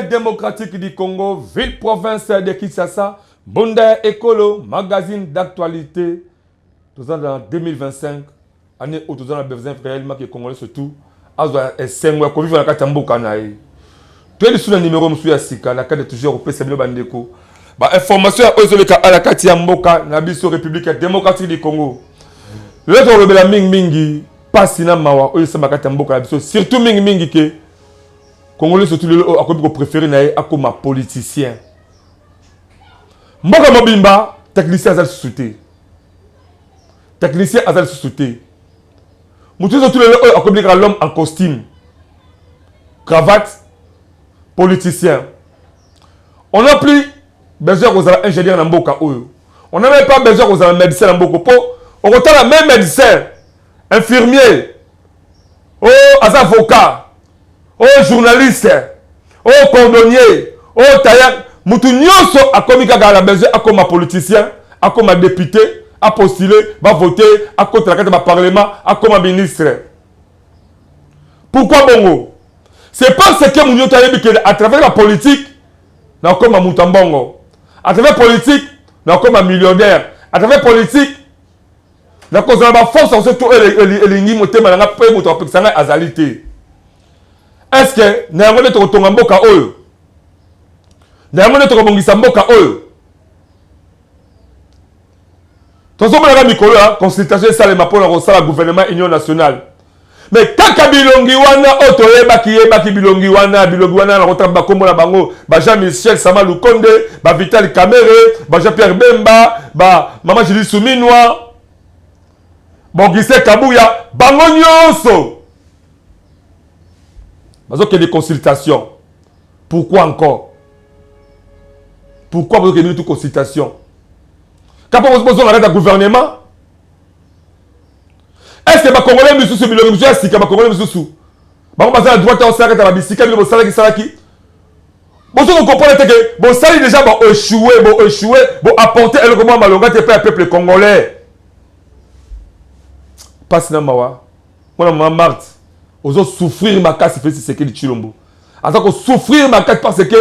Démocratique du Congo, ville province de Kinshasa, Mbonda ya Ekolo, magazine d'actualité. Toza na 2025, année oyo toza na besoin réellement que Congolais surtout azwa esengo ya kovivre na kati ya mboka na ye. Toye lisusu na numero mosusu ya sika na kati toujours kopesa bino bandeko ba information ya oyo ezoleka na kati ya mboka na biso République Démocratique du Congo. Lelo tokolobela mingimingi pasi na mawa oyo esama kati ya mboka na biso, surtout mingimingi ke Congolais surtout lelo oyo akomi kopréférer na ye akoma politicien. Mboka mobimba technicien aza lisusu te, technicien aza lisusu te. Moto nyonso lelo oyo akomi kaka l'homme en costume, cravate, politicien. On n'a plus besoin ya kozala ingénieur na mboka oyo, on n'a même pas besoin ya kozala médecin na mboka, mpo okotala même médecin, infirmier, oyo aza avocat, oyo journaliste, oyo cordonnier, oyo tailleur, mutu nyonso akomi kaka na besoin akoma politicien, akoma député, apostule, bavote, akota na kati ya baparlement, akoma ministre. Pourquoi bongo? C'est parce que mutu nyonso ayebi ke à travers la politique nakoma mutu ya mbongo, à travers politique nakoma millionnaire, à travers politique nakozala baforce yango to elingi motema na nga mpe moto apekisa ngai azali te. Est ce que na yango nde tokotonga mboka oyo? Na yango nde tokobongisa mboka oyo? Tozomonaka mikolo ya consultation esalema mpona kosala gouvernement union nationale, mais kaka bilongi wana oyo toyebaki yebaki, bilongi wana, bilongi wana na kotanga bakombo na bango, ba Jean Michel Sama Lukonde, ba Vital Kamerhe, ba Jean Pierre Bemba, ba mama Julie Suminwa, ba Augustin Kabuya, bango nyonso bazokende consultation. Pourquoi encore? Pourquoi bazokende tu consultation kapa bozonga kati ya gouvernement? Est ce que bacongolais misusu, bilongi misusu ya sika, bacongolais misusu bango baza na droit te osalaka ta babisika bino bosalaki salaki? Bozo kocomprendre te ke bosali déjà, boéchoué, boéchoué, boapporte eloko mwa malonga te mpe ya peuple congolais. Mpasi na mawa, mwana mama Marthe ozosouffrir makasi. Félix Tshisekedi Tshilombo aza kosouffrir makasi parce que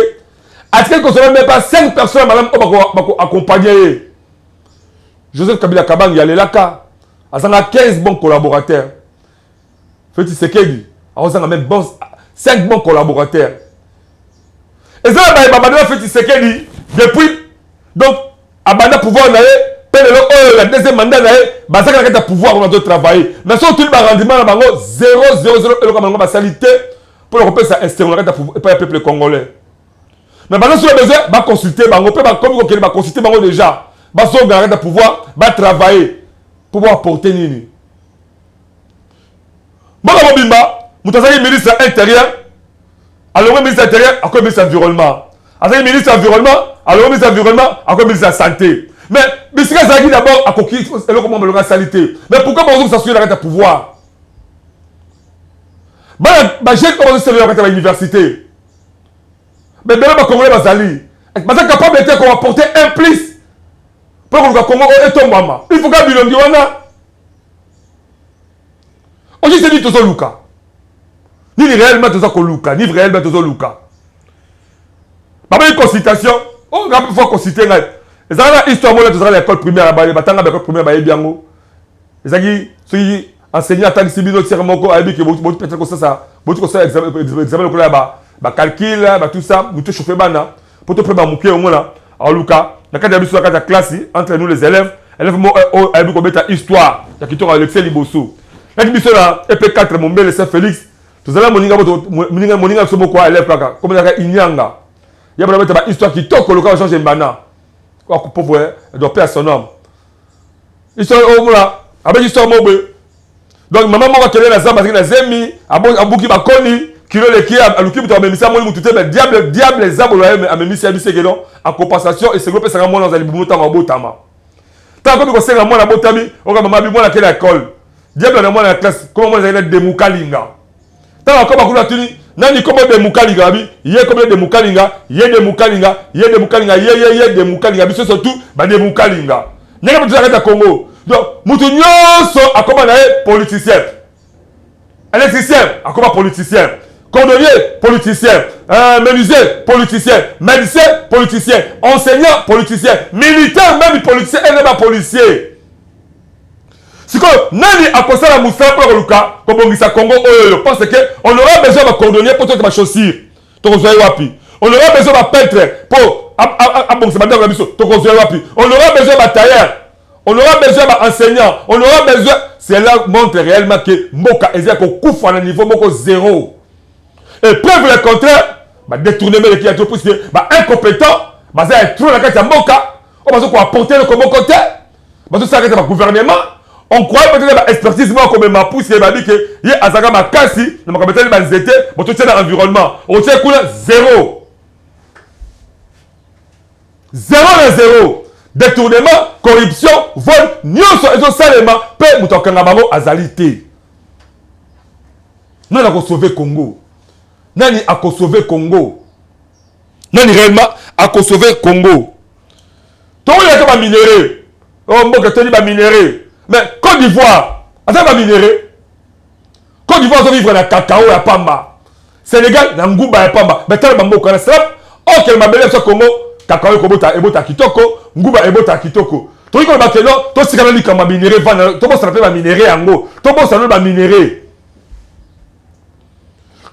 atikali kozala même pas 5 personnes malamu oyo bakoaccompagne ye. Joseph Kabila Kabange alelaka, azanga 15 bons collaborateurs. Félix Tshisekedi azanga même bon 5 bons collaborateurs. Eza na bayeba bandela Félix Tshisekedi depuis donc abanda pouvoir na ye mpe lelo oyo na deuxième mandat na ye, bazalaka na kati ya pouvoir wana, azotravaille, mais soki otuli barendement na bango, 0 0 0. Eloko bango basali te mpona kopesa esengo na kati epai ya peuple congolais. Mais baza sur besoin baconsulte bango mpe bakomi kokende baconsulte bango déjà, bazonga na kati ya pouvoir, batravaille mpo boapporte nini mboka mobimba. Moto azalaki ministre intérieur, alongwe ministre intérieur, akomi ministre environnement. Azalaki ministre environnement, alongwe ministre environnement, akomi ministre ya santé. Mais bisika azalaki d'abord, akoki eloko moko malonga asali te. Mais pourquoi bazongisa soki na kati ya pouvoir bana bajeune oyo bazoselela na kati ya bauniversité? Mais bele bacongolais bazali, baza capable te koapporter un plus mpo koluka Congo oyo etombwama. Il faut ka bilongi wana ojise nini tozoluka, nini réellement toza koluka, nini réellement tozoluka. Baboyi consultation oyo nga faut consulter ngai. Ezalaka na histoire moko, tozalaka na école primaire, batanga baécole primaire bayebi yango. Ezalaki soki enseignant atangisi bino tiere moko, ayebi ke boti peut-être kosasa, boti kosala examen lokola ya bacalcul, batout ça, moto chauffe bana po to mpe bamoke. Omona aluka na kati ya biso, na kati ya classe, entre nous les élèves, élève moko oyo ayebi kobeta histoire ya kitoko, alexie liboso naki biso na EP4 Mombele Saint Félix. Tozala moninga, moninga biso moko élève kaka komonaka inyanga ya bana beta bahistoire kitoko lokola George Mbana, pauvre, doit paix à son homme. Histoire omona abeti histoire moko boye. Donc mama moko akende na zamba, azalaki na zemi, abuki bakoni, kilo eleki, aluki moto amemisi, amoni motu te. Mais diable, diable eza bolo ye amemisi ya biso ekeno. En compensation, esengeli opesaka mwana azali libumu ntango abotama. Ntango akomi kosenga, mwana abotami, oka mama abi mwana akende école. Diable na mwana ya classe, koma mwana ezalaki na Demukalinga. Ntango akoma kuna, atuni nani kombo Demukalinga, abi ye kombo Demukalinga, ye Demukalinga, ye Demukalinga, ye ye ye Demukalinga, biso surtout bademukalinga. Ndenge moto kati ya Congo, donc moto nyonso akoma na ye politicien. Électricien akoma politicien, Cordonnier, politicien. Menuisier, politicien. Médecin, politicien. Enseignant, politicien. Militaire, même politicien, et même policier. Sikoyo nani akosala mosala mpo na koluka kobongisa Congo oyo oyo? Parce que on aura besoin ba cordonnier mpo toyota ba chaussure, tokozwa ye wapi? On aura besoin ba peintre mpo abongisa bandako na biso, tokozwa ye wapi? On aura besoin ba tailleur, on aura besoin ba enseignant, on aura besoin. Cela montre réellement que mboka eza kokufa na niveau moko zéro. Et preuve le contraire, ba détournement eleki ya trop, puisque ba incompétent baza ya trop na kati ya mboka oyo bazo koapporter eloko moko te. Bazosala kati ya bagouvernement, on croyait peut-être ba expertise moko komema, puisque babi ke ye azalaka makasi na makambo etali banzete, bototia na environnement, otie kuna zéro, zéro na zéro. Détournement, corruption, vol, nyonso ezosalema mpe moto akanga bango azali te. Nani akosauve Congo? Nani akosauve Congo? Nani réellement akosauve Congo? Tokoyaka baminerais oyo, mboka etoni baminerais, mais Côte d'Ivoire aza baminerais? Côte d'Ivoire azovivre na cacao ya pamba, Sénégal na nguba ya pamba. Betala bamboka na sala okele mabele biso Congo, cacao ekobota, ebota kitoko, nguba ebota kitoko. Tokoki koloba ke non, tosikana likambo ya minerais vanda, tobosana mpe baminerais yango, tobosana baminerais,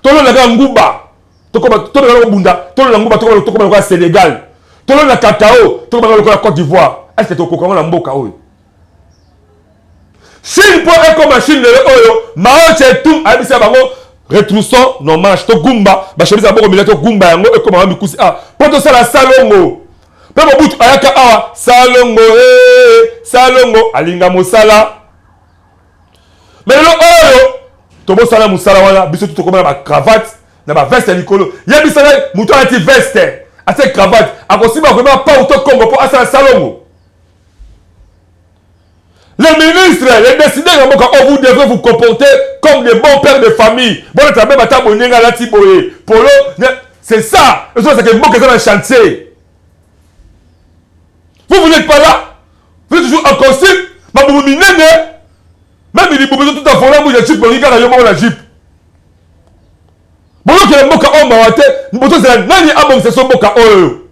tolonaka nguba, tolonaka kobunda, tolona nguba, tokoma lokola Sénégal, tolona cacao, tokoma lokola Côte d'Ivoire. Est ce que tokoka ngo na mboka oyo? Chine mpo ekoma Chine lelo oyo, Mao Tse-tung ayebisa bango: "Retroussons nos manches, togumba bachemise ya boko mila, togumba yango ekoma mikusi a mpo tosala salongo." Mpe Mobutu ayaka awa, salongo e salongo alinga mosala. Mais lelo oyo tobosala mosala wana, biso tu tokoma na bacravate na baveste ya likolo. Yebisa ngai, moto alati veste, atie cravate, akosimba koyeba pau to Kongo mpo asala salongo? Les ministres, les décideurs ya mboka oyo, vous devrez vous comporter comme des bons pères de famille. Bolata mpe bata boninga alati boye polo, c'est ça ezolakisaka mboka eza na chantier. Vous, vous n'êtes pas là, vous êtes toujours en costume, mabumu minene, même libumu ezotuta volant ya jeep, olingi kaka yo moko na jeep. Bozokela mboka oyo mawa te. Bozozela nani abongisa so mboka oyo?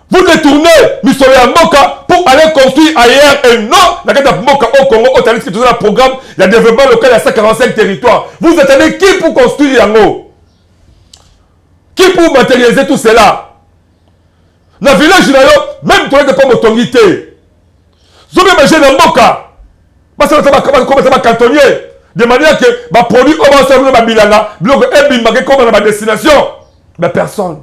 Vous détournez misolo ya mboka pour aller construire ailleurs et non na kati ya mboka au Congo. Oyo tandis que toza na programme ya développement local ya 145 territoires. Vous attendez qui pour construire yango? Qui pour matérialiser tout cela na village na yo? Même toyete mpo motongi te, zobe na mboka basalata bacantonnier de manière que baproduit oyo basala kuna, babilanga, biloko ebimaka, ekoma na badestination. Mais personne.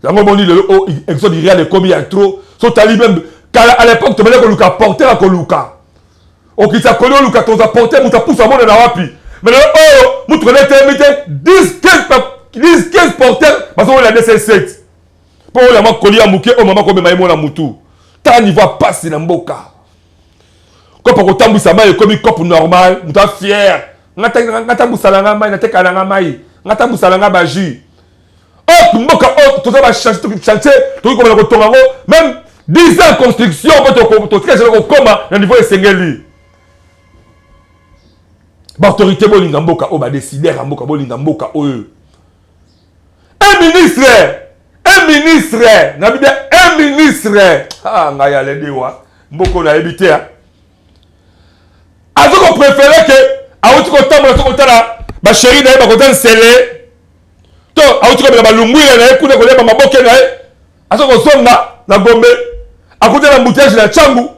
Yango omoni lelo oyo exode rural ekomi ya trop. So tali même kala, à l'époque tobandi koluka porteur ya koluka okita koli, oluka toza porteur, moto apusa amona na wapi. Mais lelo oyo mutuka nde etelemi te, 10 15 porteur bazokolela dc7 mpo oyo mwa koli ya moke oyo mama komema ye mona mutu. Ta niveau ya pasi na mboka, kopa kotambwisa mai ekomi cope normal. Moto afier: "Nga tambwisala nga mai, natekala nanga mai, nga tambwisala nga bajus." Oyo mboka oyo toza bachantier, tokoki komela kotonga yango même 10 ans construction mpo totika zela kokóma na niveau esengeli. Baautorité, bolinga mboka oyo. Badécideur ya mboka, bolinga mboka oyo. Un ministre, un ministre nabi bien, un ministre, ah, ngai aledewa mboka oyo nayebi te, aza kopréférer ke awuti kotambola to kotala bachérie na ye, bakota nsele, to awuti komela balungwile na ye kuna, kolia bamaboke na ye, aza kozonga na Gombe, akuti na embouteillage na Tshangu.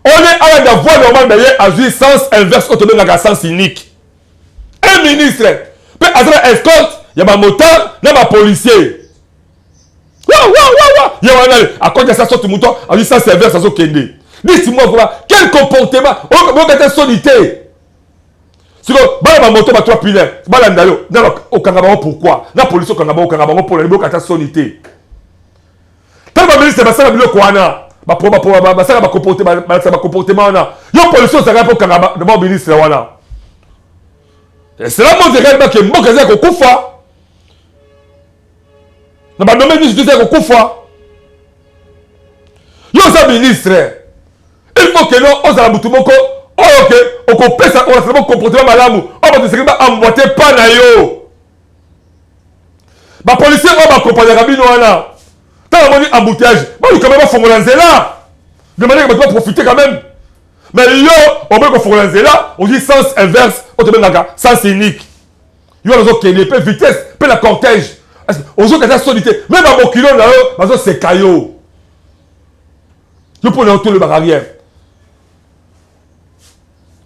Ole alanda voie normale na ye, azwi sens inverse oyo tobengaka sens unique. Un ministre mpe aza na escorte ya bamotard na bapolicier. Ye wana akoti asa sorti, moto azwi sens inverse, azokende. Dites-moi vraiment, quel comportement! Oyokata soni te? Siko bana bamoto ba trois pneus balanda yo na okanga bango pourquoi? Na polisi okanga bango, okanga bango mpona boyokata soni te? Ntango baministre basala biloko wana, basala bacomportement wana, yo polisi ozalaka mpo okanga d'abord ministre wana. Cela montre réellement ke mboka eza ya kokufa na badomaine nyonso, eza ya kokufa. Yo oza ministre, il faut ke no ozala mutu moko oyo ke okopesa, olasala bo comportement malamu oyo bato esengeli baemboîter pas na yo. Bapolicier oyo bakompanyaka bino wana, ntango bamoni embouteillage, baluka ba bafongola nzela de manière que bato baprofite quand même. Mais yo oboyi kofongola nzela, ozwi sens inverse oyo tobengaka sens unique. Yo wana ozokende mpe vitesse mpe na cortège, ozoka ata soni te. Me babokilo na yo bazoseka yo, yo mpo na yo tolobaka rien.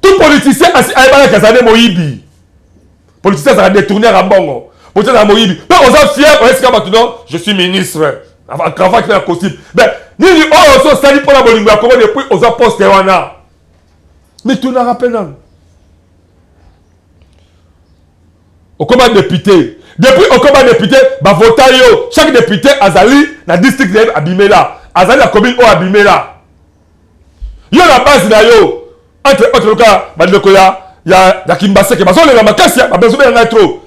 Tout politicien asi ayebanaki azala nde moyibi. Politicien azalaka détourner ya mbongo, politicien azalaka moyibi. Mpe oza fier oyesika bato: "Non, je suis ministre", cravate mpe na costume. Mais nini oyo oso osali mpona bolingo ya Kongo depuis oza poste wana? Mitunaka mpe nano. Okoma député, depuis okoma député, bavota yo. Chaque député azali na district na ye abimela, azali na commune oyo abimela. Yo na base na yo, entre autres loka bandeko ya Kimbaseke bazolela makasi, babezobenga ngai trop,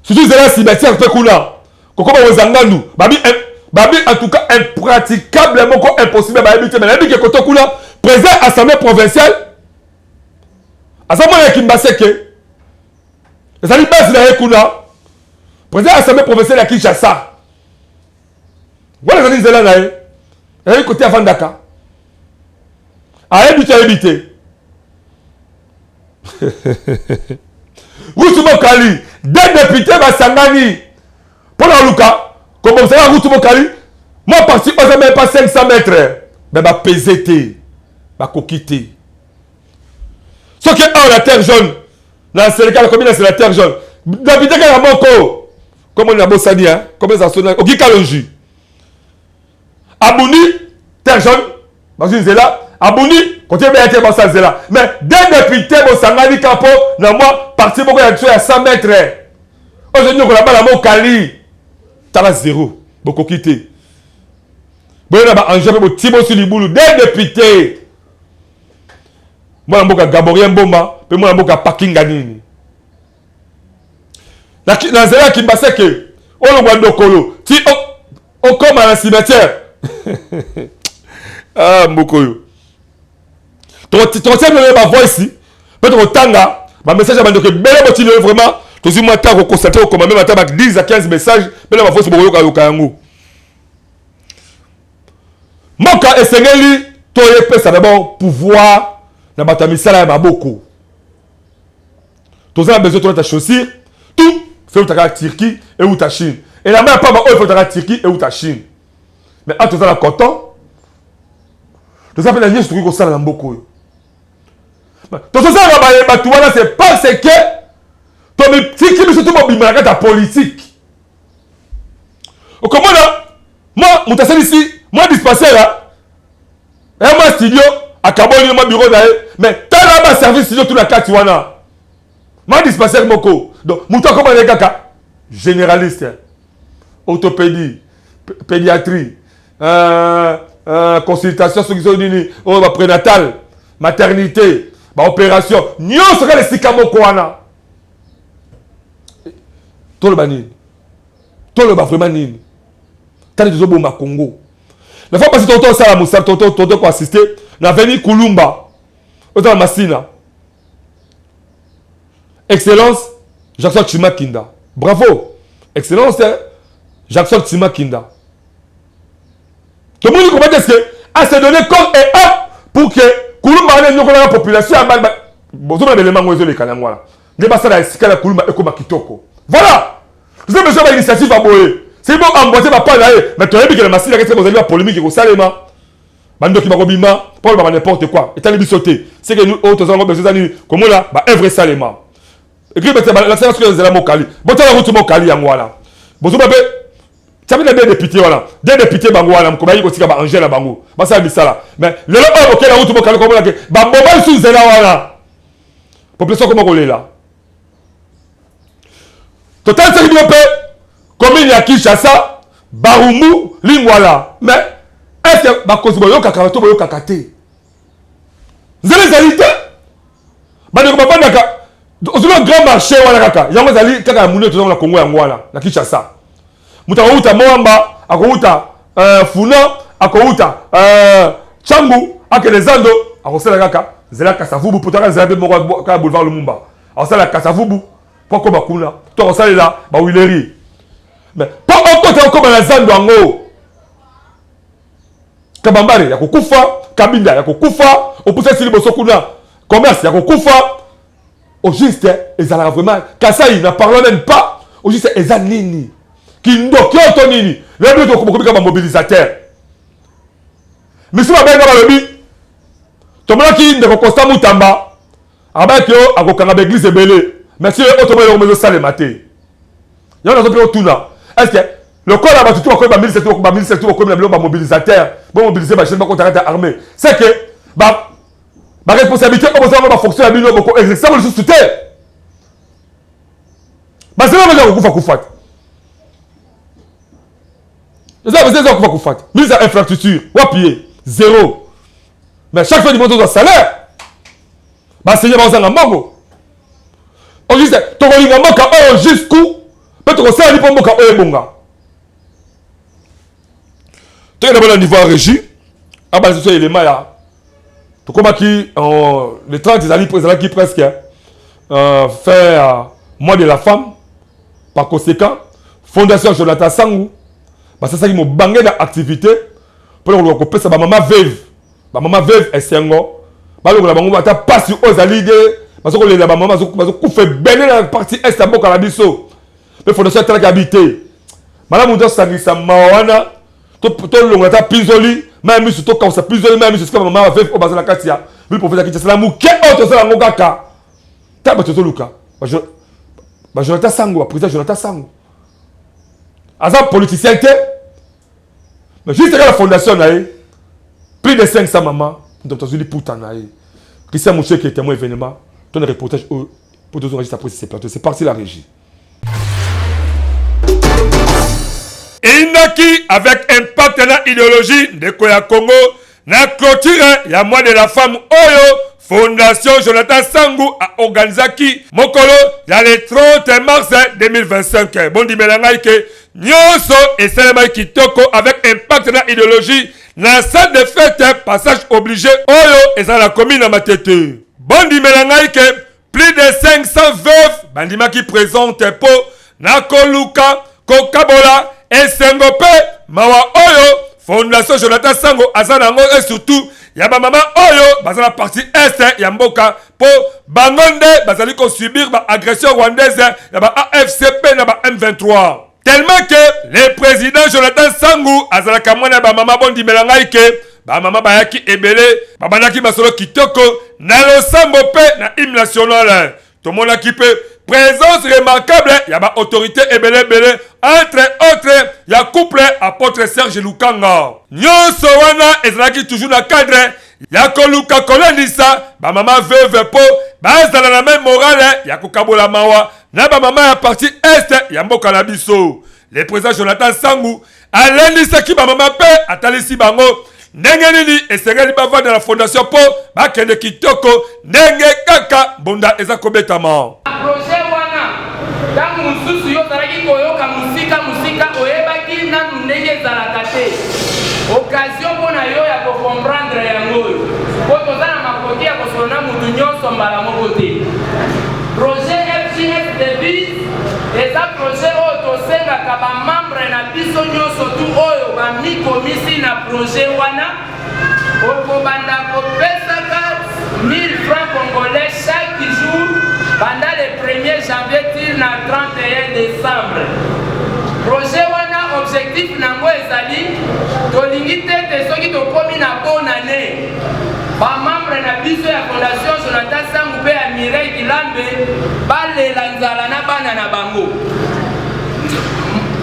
surtout nzela ya cimetière mpe kuna kokoma kozangandu. Babi en tout cas impraticable moko, impossible, bayebi te. Mais nayebi ke koto kuna président assemblée provinciale aza mwana ya Kimbaseke, ezali base na ye kuna. Président assemblée provinciale ya Kinshasa wana ezali nzela na ye, ezali kote avandaka. Ayebi te, ayebi te. Route Mokali, deux députés basangani mpo na koluka kobongisaka route Mokali, mwa partie oyo eza même pas 500 mètres, mais bapese te, bakoki te. Soki awa na Terre Jaune, na Serikali akomi na la Terre Jaune, député kaka moko, komoni na bosani komi eza soni, oki Kalonji abundi Terre Jaune, bazwi nzela, abundi kote beya te, basala nzela. Mais deux députés bosangani kaka mpo na mwa partie moko ya biso ya 100 mètres oyo ezonyokola bana Mokali, tala zéro, bokoki te. Boye na baengin mpe botie bosi libulu. Deux députés, mwana mboka Gaborien Mboma mpe mwana mboka Pakinga nini, na nzela ya Kimbaseke, olongwa Dokolo ti okóma na cimetière. Ah, mboka oyo, tokotia bino bavoice mpe tokotanga bamessage ya bandeko ebele botili oyo. Vraiment tozwi mwa ntango koconstater, kokoma même ata ba 10 à 15 message mpe na bavoice, bokoyokayoka yango. Mboka esengeli toyepesa d'abord pouvoir na bato ya misala ya maboko. Toza na besoin tolata chaussure tout fe eutaka Turquie, euta Chine. Elamba ya pamba oyo fe eutaka Turquie, euta Chine. Mais awa toza na coton, toza mpe na nyonso tokoki kosala na mboka oyo. Tozosala baye bato wana, c'est parce que tomitiki biso to mobima na kati ya politique. Okomona mwa moto asalisi mwa dispensaire ya mwa studio, akaboli mwa bureau na ye, mais tala baservice studio tu na kati wana, mwa dispensaire moko. Donc moto akoma na ye kaka généraliste, orthopédie, pédiatrie, consultation soki soki nini oyo, baprénatal, maternité, baopération nyonso kaka esika moko wana. Toloba nini? Toloba vraiment nini? Tani tozoboma Congo. La fois passée, toto osala mosala, toto koassiste na avenue Kulumba, ozala Masina. Excellence Jackson Chimakinda, bravo Excellence Jackson Chimakinda. Tomoni comment est-ce que a se donné corps et âme pour que Kulumba wana enyokolaka population ya bozomona belema yango ezoleka yango wana nde basala esika ya Kulumba ekoma kitoko. Voilà, toza besoin bainitiative ya boye. Soki bo emboîter bapa na ye, mais toyebi ke na Masina kesi bozali bapolémique ekosalema, bandoki bakobima mpo balobaka n'importe quoi, etali biso te. C'est que oyo toza yango besoin eza nini? Komona baœuvre esalema. Ekri lakisaka soki nzela Mokali, botala route Mokali yango wana, bozomba mpe tiapi na deux député wana, deux député bango wana moko bayaki kotika baangel na bango basala misala. Mais lelo oyo bokela route Mokali, komona ke baboma lisusu nzela wana, population akoma kolela. Totalisaki bino mpe commune ya Kinshasa, Barumbu, Lingwala. Mais est ce que bakonzi boyokaka to boyokaka te? Nzela ezali te, bandeko bavandaka ozoli grand marché wana kaka yango ezali kaka ya monene tozango na Kongo, yango wana na Kinshasa. Moto akouta Moamba, akouta Funa, akouta Tshangu, akende zando, akosala kaka nzela Kasavubu, po taka nzela mpe moko kaka boulevard Lumumba, akosala Kasavubu mpo akoma kuna, to akosalela bawileri. Mais mpo okota okoma na zando yango, Kabambare ya kokufa, Kabinda ya kokufa, opusasi liboso kuna, commerce ya kokufa. Au juste ezalaka vraiment Kasai, na parlons même pas. Au juste eza nini? Kindoki oyo to nini? Lelo bino tokomika bamobilisateur. Misu babenga balobi tomonaki ndeko Constant Mutamba abayaki oyo akokanga baeglise ebele, mais si oyo tomoni eloko ezosalema te. Yango nazo mpe otuna, est ce que lokola bato tu bakomi bamilice, bamilice tu bakomi na biloko, bamobilisateur, bomobilize bajeune bakota kati ya armée, c'est que baresponsabilité oyo bozala, bafonction ya bino, boko exercer yango lisusu te? Basema baza kokufa kufa te, eza eza kufa kufa te. Ministre ya infrastructure wapi ye? Zéro. Mais chaque fois du monde ozwa salaire, baseigneur bazanga mbongo. Au juste tokolinga mboka oyo jusqu'où mpe tokosala ni mpo mboka oyo ebonga? Tokende bona niveau ya régie, abala biso élément ya tokomaki le 30, ezali ezalaki presque fin mois de la femme. Par conséquent, Fondation Jonathan Sangu basalaki mobange na activité mpona koluka kopesa bamama veuve, bamama veuve esengo, balongola bango ata mpasi oyo ezali de baza kolela. Bamama bazokufa ebele na partie est ya mboka na biso, mpe fondation etalaki abi te malamu tosangisa mawa wana, tolongola ata pinzoli mai ya miso, tokausa pinzoli mai ya miso esika bamama baveuve oyo baza na kati ya ville province ya Kinshasa. Na moke oyo tozala yango kaka ta bato tozoluka bajonathan Sango, baprésident Jonathan Sango aza politicien te, mais juste kaka la fondation na ye, plus de 500 mama. Donc tozwi liputa na ye, Christian Moucheke, témoin événement. Ton reportage oyo po tozonga juste après ce plateau. C'est parti, la régie. Eyindaki avec impact na idéologie ndeko ya Congo na clôture ya mois de la femme oyo Fondation Jonathan Sangu aorganizaki mokolo ya le 30 mars 2025. Bondimela ngai ke nyonso esalemaki kitoko avec impact na idéologie na salle de fête Passage Obligé oyo eza na commune na Matete. Bondimela ngai ke plus de 500 veuves bandimaki présente mpo na koluka kokabola esengo mpe mawa oyo Fondation Jonathan Sango aza nango, et surtout ya bamama oyo baza na partie est ya mboka, mpo bango nde bazali kosubir baagression rwandaise ya ba AFC na ba M23. Tellement que le président Jonathan Sangu azalaka mwana ya bamama, bondimela ngai ke bamama bayaki ebele, babandaki masolo kitoko na losambo mpe na hymne national. Tomonaki mpe présence remarquable ya baautorité ebele ebele, entre autres ya couple apôtre Serge Lukanga. Nyonso wana ezalaki toujours na cadre ya koluka kolendisa bamama veuve mpo bazala na même morale ya kokabola mawa na bamama ya partie est ya mboka na biso. Le président Jonathan Sangu alendisaki bamama mpe atalisi bango ndenge nini esengeli bavanda na fondation mpo bakende kitoko ndenge kaka mbonda eza kobetama. Projet wana, ntango mosusu yo ozalaki koyoka mosika mosika, oyebaki nanu ndenge ezalaka te. Occasion mpo na yo ya kocomprendre yango oyo, mpo toza na makoki ya kosolola na mutu nyonso mbala moko te. Projet FJS Devise eza projet oyo tosengaka bamembre na biso nyonso tu oyo bamikomisi na projet wana, okobanda kopesaka 1000 francs congolais chaque jour banda le 1er janvier ti na 31 décembre. Projet wana, objectif nango ezali, tolingi te te soki tokomi na bonne année, bamembre na biso ya Fondation Jonathan Sangu mpe ya Mireille Kilambe balela nzala na bana na bango.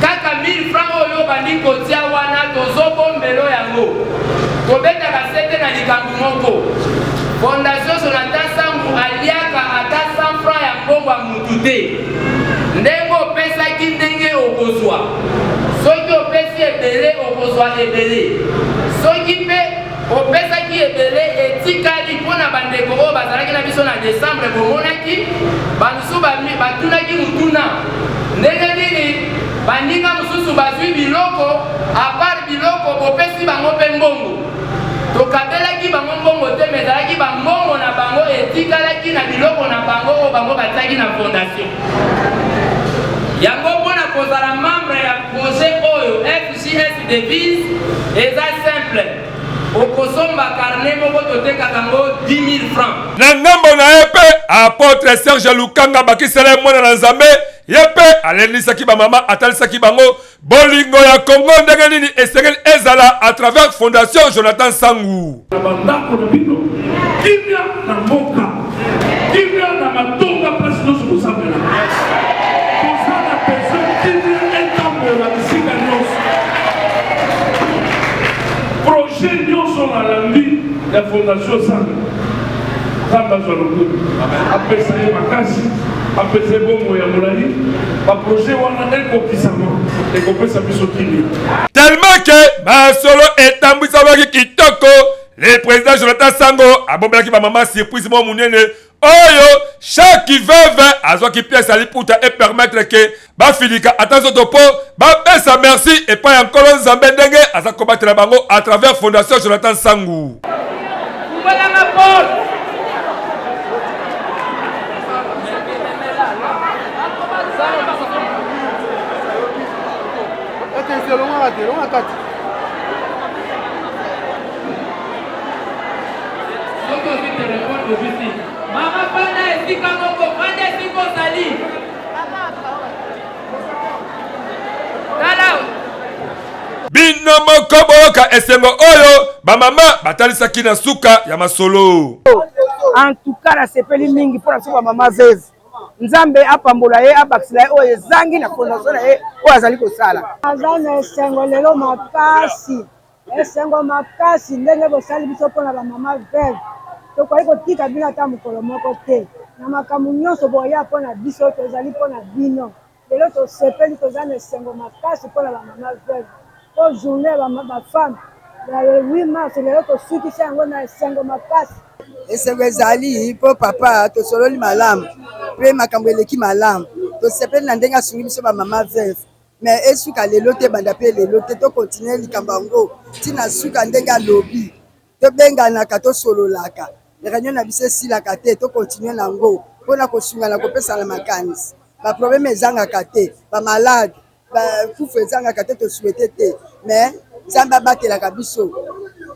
Kaka 1000 francs oyo bandi kotia wana, tozobombelo yango. Tobetaka sete na likambo moko: Fondation Jonathan Sangu aliaka ata 100 francs ya mbongo ya mutu te. Ndenge opesaki, ndenge okozwa. Soki opesi ebele, okozwa ebele. Soki mpe opesaki ebele etikali, mpo na bandeko oyo bazalaki na biso na décembre, bomonaki bamisusu batunaki mutuna ndenge nini baninga mosusu bazwi biloko. À part biloko, bopesi bango mpe mbongo. Tokabelaki bango mbongo te, mais ezalaki bambongo na bango etikalaki na biloko na bango oyo bango batiaki na fondation. Yango mpo na kozala membre ya projet oyo FJS Devise eza simple, okosomba carnet moko totekaka yango 10.000 francs. Na ngambo na ye mpe, Apotre Serge Lukanga bakisela ye mwana na Nzambe, ye mpe alendisaki ba mama, atalisaki bango bolingo ya Congo ndenge nini esengeli ezala à travers Fondation Jonathan Sangu. Na bandako na bino, kimia na mboka, kimia na matonga place nyonso bosambela. Toza na besoin kimia etambola bisika nyonso. Projet nyonso nalandi ya Fondation Sangu, Nzambe azwa lokumu, apesa ye makasi, apesa ye bomoi ya molai, ba projet wana ekokisama, ekopesa biso kimia. Tellement que masolo etambwisamaki kitoko, le président Jonathan Sango abombelaki ba mama surprise moko monene oyo chaque veuve azwaki pièce ya liputa e permettre que bafilika ata nzoto mpo bapesa merci epai ya Nkolo Nzambe ndenge aza kobatela bango à travers Fondation Jonathan Sangu. Fungolanga porte. Soki ozwi telefone ozwi mama fanda esika moko, fanda esika ozali. Tala Bino moko boyoka esengo oyo bamama batalisaki na suka ya masolo. En tout cas nasepeli mingi mpo na biso bamama veuve. Nzambe apambola ye, abakisela ye oyo ezangi na fondation na ye oyo azali kosala. Naza na esengo lelo makasi, esengo makasi ndenge bosali biso mpo na ba mama veuve. Tokoki kotika bino ata mokolo moko te. Na makambo nyonso boya mpo na biso, tozali mpo na bino. Lelo tosepeli, toza na esengo makasi mpo na ba mama veuve. Mpo journee ya ba femme ya le 8 mars lelo tosukisi yango na esengo makasi. Esengo ezali mpo papa tosololi malamu mpe makambo eleki malamu, tosepeli na ndenge asungi biso ba mama veuve, mais esuka lelo te, ebanda mpe lelo te, to continuer likambo yango ti na suka ndenge alobi, tobenganaka tosololaka, reunion na biso esilaka te, to continuer na yango mpo na kosungana kopesana makanisi, ba problème ezangaka te, ba malade Ba kufa ezangaka te, to souhaite te mais Nzambe abatelaka biso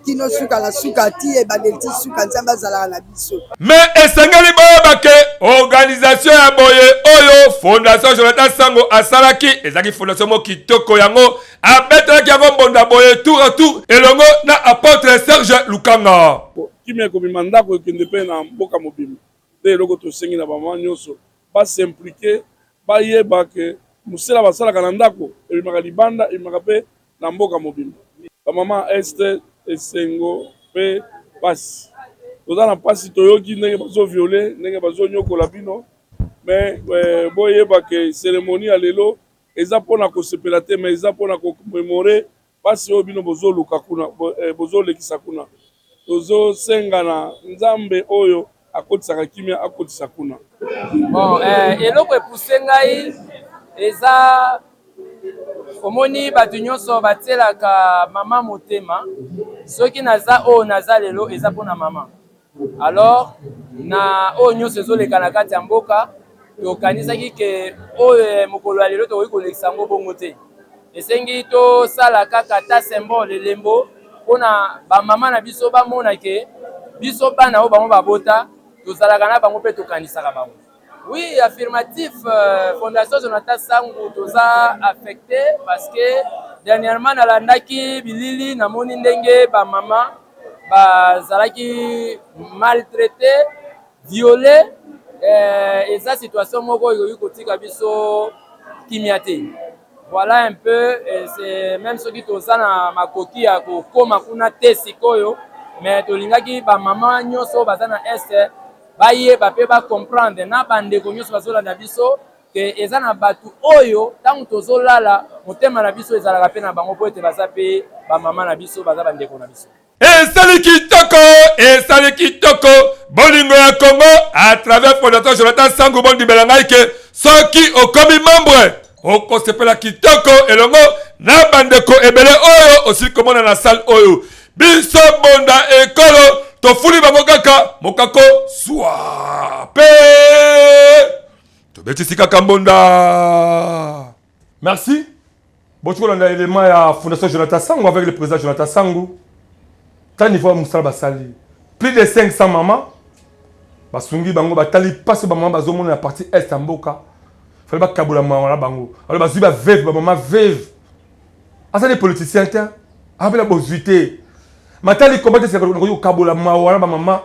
kino suka na suka ti ebandeli ti suka Nzambe azalaka na biso. Mais esengeli boyeba ke organisation ya boye oyo Fondation Jonathan Sango asalaki ezalaki fondation moko kitoko, yango abetelaki yango mbonda boye tour à tour elongo na Apotre Serge Lukanga. Kimia ekobima ndako ekende mpe na mboka mobimba. Nde eloko tosengi na ba mama nionso ba s'impliquer, bayeba que mosela basalaka na ndako ebimaka libanda, ebimaka pe na mboka mobimba. Ba mama ya Est esengo pe pasi. Toza na pasi, toyoki ndenge bazo violer, ndenge bazo niokola bino mais boyeba que ceremonie ya lelo eza pona kosepela te mais eza pona ko commemorer Pasi oyo bino bozo luka kuna bozo lekisa kuna tozo senga na nzambe oyo akotisaka kimia akotisa kuna. Bon eh, eloko epousse ngai eza omoni bato nyonso batielaka mama motema, soki naza oyo naza lelo eza mpona mama. Alors na oyo nyonso ezoleka na kati ya mboka, tokanisaki ke oyo eh, mokolo ya lelo tokoki kolekisa yango bongo te. Esengi tosala kaka ata symbole, elembo mpona bamama na biso bamona ke biso bana oyo bango babota tozalaka na bango mpe tokanisaka bango. Oui, affirmatif, euh, Fondation Jonathan Sangu toza affecté parce que dernièrement nalandaki bilili namoni ndenge ba mama bazalaki maltraité, violé, euh, eza situation moko ekoki kotika biso kimia te. Voilà un peu, c'est même soki toza na makoki ya kokoma kuna te sikoyo, mais tolingaki ba mama nyonso baza na est bayeba pe ba comprendre na ba ndeko nionso bazolanda biso que eza na batu oyo tango tozolala motema na biso ezalaka pe na bango po ete baza pe ba mama na biso baza ba ndeko na biso. Esali kitoko, esali kitoko bolingo ya Congo à travers Fondation Jonathan Sangu. Bondimela ngai ke soki okomi membre okosepela kitoko elongo na bandeko ebele oyo osili komona na salle oyo. Biso mbonda ekolo tofuli bango kaka mokako swa pe. Tobeti sika Kambonda. Merci. Boti kolanda élément ya Fondation Jonathan Sango avec le président Jonathan Sango. Ta niveau ya mosala basali. Plus de 500 mamans basungi bango batali mpasi bamama bazomona na partie est ya mboka fale bakabola mawa na bango alors bazwi baveuve bamama veuve aza ne politicien te abela bozwi te matali komba te nakoki kokabola mawa na bamama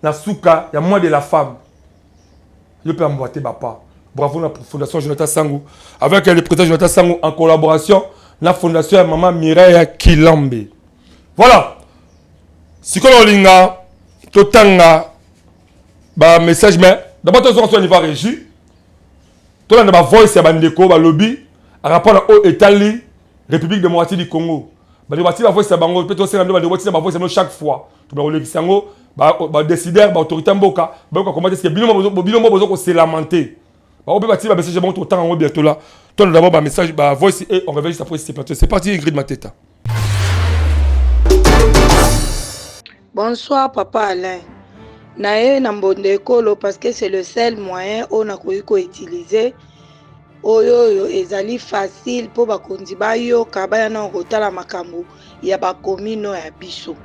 na suka ya mois de la femme yo mpe amboite bapa. Bravo na Fondation Jonathan Sangu avec le président Jonathan Sangu en collaboration na fondation ya mama Mireille Kilambe. Voilà, sikoyo olinga totanga ba message, mais d'abord tozonga so niveau régie, tolanda ba voice ya bandeko balobi rapport na oyo etali République démocratique du Congo. Bandeko batie ba voice ya bango mpe tosenga bino bandeko botina ba voice ya bino chaque fois tobanda kolekisa yango. Badécideur, baautorité ya mboka bayoka comment est-ce que bino mo bozo koselamenter. Bango mpe batie ba message ya bango, totanga yango bientôt là. Tolanda d'abord ba message, ba voice et on revient juste après ce plateau. C'est parti, Ingrid Mateta. Bonsoir papa Alain. Naye na mbonda ekolo parce que c'est le seul moyen oyo nakoki ko utiliser oyo oyo ezali facile mpo bakonzi bayoka baya nao kotala makambo ya ba commune oyo ya biso.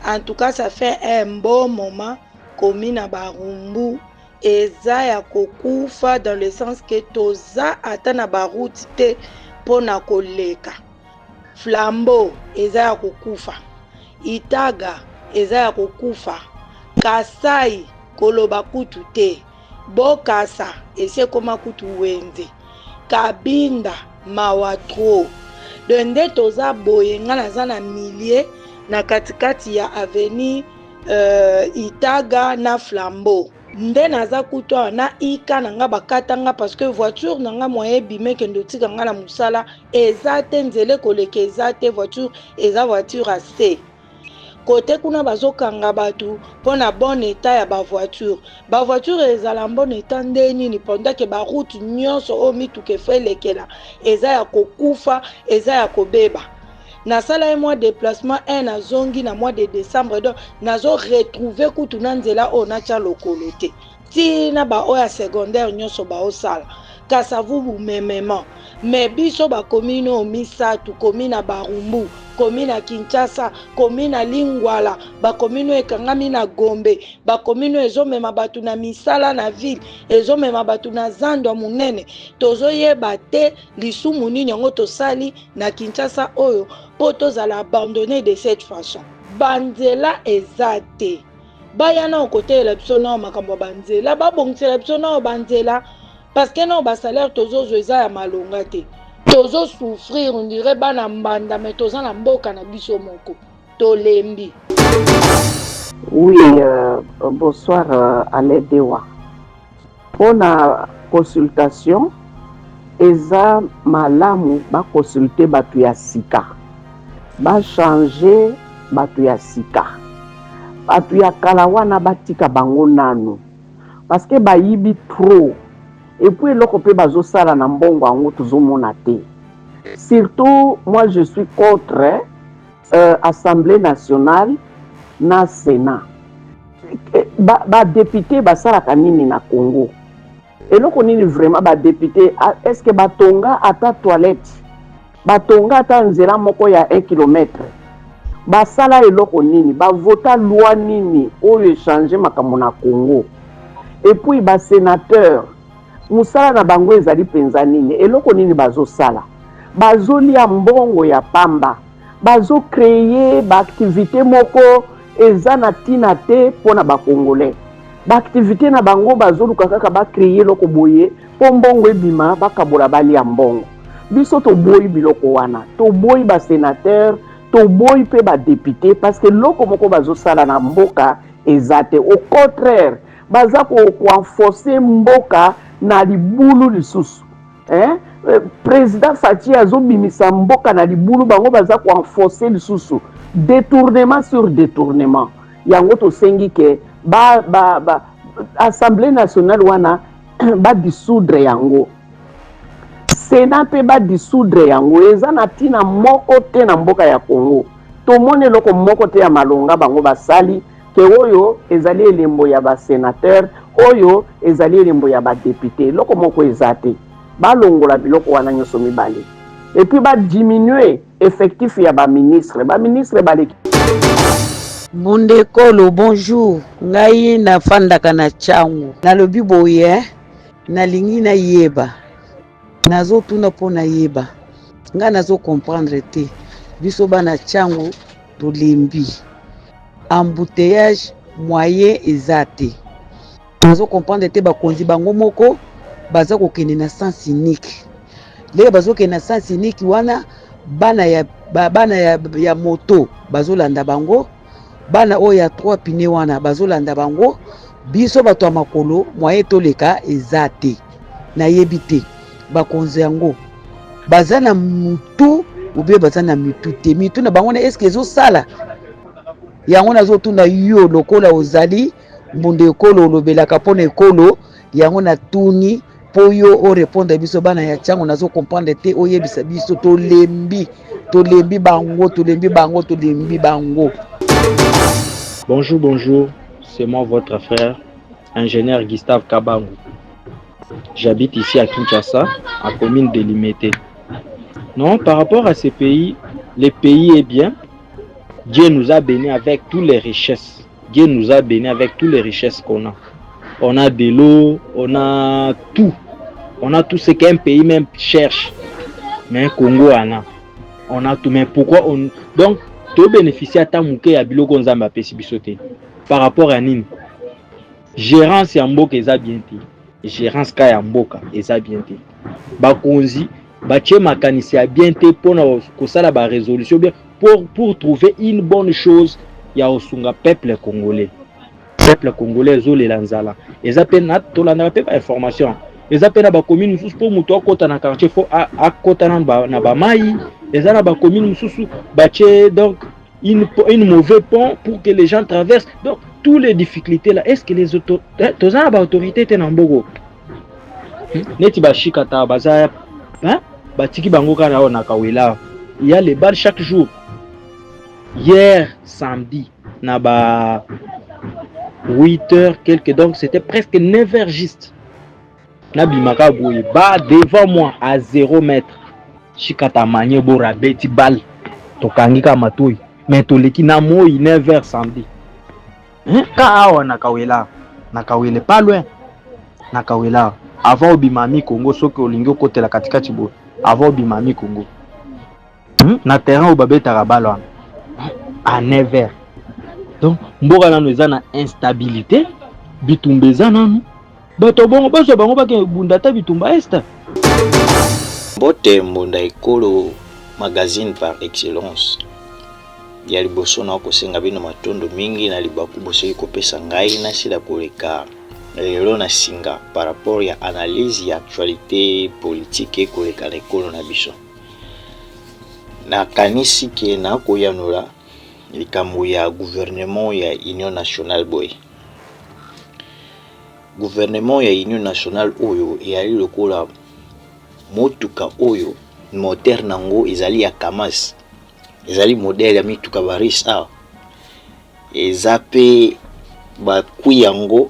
En tout cas, ça fait un bon moment commune ya Barumbu eza ya kokufa, dans le sens que toza ata na ba route te mpo na koleka. Flambeau eza ya kokufa, Itaga eza ya kokufa, Kasai koloba kutu te, Bokasa esi ekoma kutu wenze, Kabinda mawa trop. Donc nde toza boye, nga naza na milieu na katikati ya avenue Itaga na Flambeau. Nde naza kutu awa na ika na nga bakata nga parce que voiture na nga moyen ebima ekende otika nga na mosala eza te, nzela ekoleka eza te, voiture eza voiture ya se kote kuna bazokanga bato mpo na bon état ya bavoiture. Bavoiture ezala bon état nde nini pendant ke baroute nyonso oyo mituka efo elekela eza ya kokufa, eza ya kobeba? Nasala ye mwa déplacement 1, nazongi na mois de décembre, donc nazo retrouve kutu na nzela oyo natya lokolo te. Ntina baoyo ya secondaire nyonso baosala Kasavubu memement, mais biso bacommune oyo misato, commune na Barumbu, commune na Kinshasa, commune na Lingwala, bacommune oyo ekangami na Gombe, bacommune oyo ezomema bato na misala na ville, ezomema bato na zando ya monene, tozoyeba te lisumu nini yango tosali na Kinshasa oyo mpo tozala abandonné de cette façon. Banzela eza te. Baya nao kotelela biso nao makambo ya banzela, babongisela biso nao banzela, parce que nao basalaire tozozwa eza ya malonga te. Tozosouffrir, on dirait bana mbanda, mais toza na mboka na biso moko, tolembi. Oui, bonsoir Alain Dewa. Pona consultation, eza malamu ba consulte bato ya sika, ba change bato ya sika, bato ya kala wana batika bango nanu parce que bayibi trop et puis eloko pe bazosala na mbongo yango tozomona te. Surtout moi, je suis contre Assemblée nationale na Sénat. Badéputé ba basalaka nini na Congo? Eloko nini vraiment badéputé? Est ce que batonga ata toilette, batonga ata nzela moko ya 1 kilomètre? Basala eloko nini? Bavota loi nini oyo echange makambo na Congo? Et puis basénateur, mosala na bango ezali mpenza nini? Eloko nini bazosala? Bazolia mbongo ya pamba, bazocréer baactivité moko eza na ntina te mpo na bacongolais. Baactivité na bango, bazoluka kaka bacréer eloko boye mpo mbongo ebima, bakabola, balia mbongo. Biso toboyi biloko wana, toboyi basénateur, toboyi mpe badéputé, parce que eloko moko bazosala na mboka eza te. Au contraire, baza koenfoncer mboka na libulu lisusu, hein? Président Fatshi azobimisa mboka na libulu, bango baza koenfoncer lisusu, détournement sur détournement. Yango tosengi ke ba Assemblée nationale wana badissoudre yango, Sénat mpe badissoudre yango. Eza na ntina moko te na mboka ya Congo. Tomoni eloko moko te ya malonga bango basali. Ke oyo ezali elembo ya ba senateurs, oyo ezali elembo ya ba deputes. Eloko moko eza te. Balongola biloko wana nyoso mibale. Et puis ba diminuer effectif ya ba ministres. Ba ministres baleki. Bundekolo bonjour ngai nafandaka na tshangu nalobi boye eh, nalingi nayeba nazotuna mpo nayeba ngai nazo comprendre te biso bana tshangu tolembi embouteillage moyen eza te nazo comprendre te bakonzi bango moko baza kokende na sens unique ndenge bazokende na sens unique wana bana ya bana ya, ya moto bazolanda bango bana oyo ya trois pine wana bazolanda bango biso bato ya makolo moyen toleka eza te nayebi te bakonzi yango baza na mutu obie baza na mitu te mitu na bango na eske ezosala yango nazotuna yo lokola ozali mbunda ekolo olobelaka mpo na ekolo yango natuni mpo yo orepondre biso bana ya ntango nazo comprendre te oyebisa biso tolembi tolembi bango tolembi bango tolembi bango. Bonjour, bonjour, c'est moi votre frère, ingénieur Gustave Kabangu. J'habite ici à Kinshasa, à commune de Limete. Non, par rapport à ces pays, le pays est bien. Dieu nous a bénis avec toutes les richesses. Dieu nous a bénis avec toutes les richesses qu'on a. On a de l'eau, on a tout. On a tout ce qu'un pays même cherche. Mais Congo en a. On a tout. Mais pourquoi on... Donc, to bénéficier ata muke ya biloko Nzambe apesi biso te. Par rapport à nini? Gérance ya mboka eza bien te. Gérance ka ya mboka eza bien te. Bakonzi batie makanisi ya bien te mpona kosala ba résolution bien pour trouver une bonne chose ya kosunga peuple congolais. Peuple congolais ezolela nzala. Eza pe na tolandaka pe ba information. Eza pe na ba commune mosusu po moto akota na quartier faut akota na ba mayi. Eza na ba commune mosusu batie donc une mauvais pont pour que les gens traversent. Donc toutes les difficultés là, est-ce que les auto toza na ba autorité te na mboko? Neti ba shikata baza hein batiki bango kana na kawela. Il y a les balles chaque jour. Hier samedi na ba 8 heures quelques, donc c'était presque 9 heures juste. Nabimaka boye ba devant moi à 0 mètre. Shikata manye bora beti balle. Tokangi ka matoi. Mais toleki na moi 9 heures samedi. Hein? Ka awa na kawela. Na kawele pas loin. Na kawela avant obima mi Congo soki olingi okotela katikati boye. Avant obima mi Congo. Na terrain oyo babetaka balle wana à 9 heures. Donc mboka nanu eza na instabilité, bitumba eza nanu. Bato bongo bazwa bango bakende bunda ata bitumba est. Mbote Mbunda Ekolo magazine par excellence. Ya liboso na kosenga bino matondo mingi na libaku bosili kopesa ngai nasila koleka lelo na singa par rapport ya analyse ya actualité politique ekoleka na ekolo na biso. Nakanisi ke nakoyanola likambo ya gouvernement ya Union nationale boye. Gouvernement ya Union nationale oyo eyali lokola motuka oyo moteur nango ezali ya Kamaz, ezali modèle ya mituka ba Russe awa, eza pe bakwi yango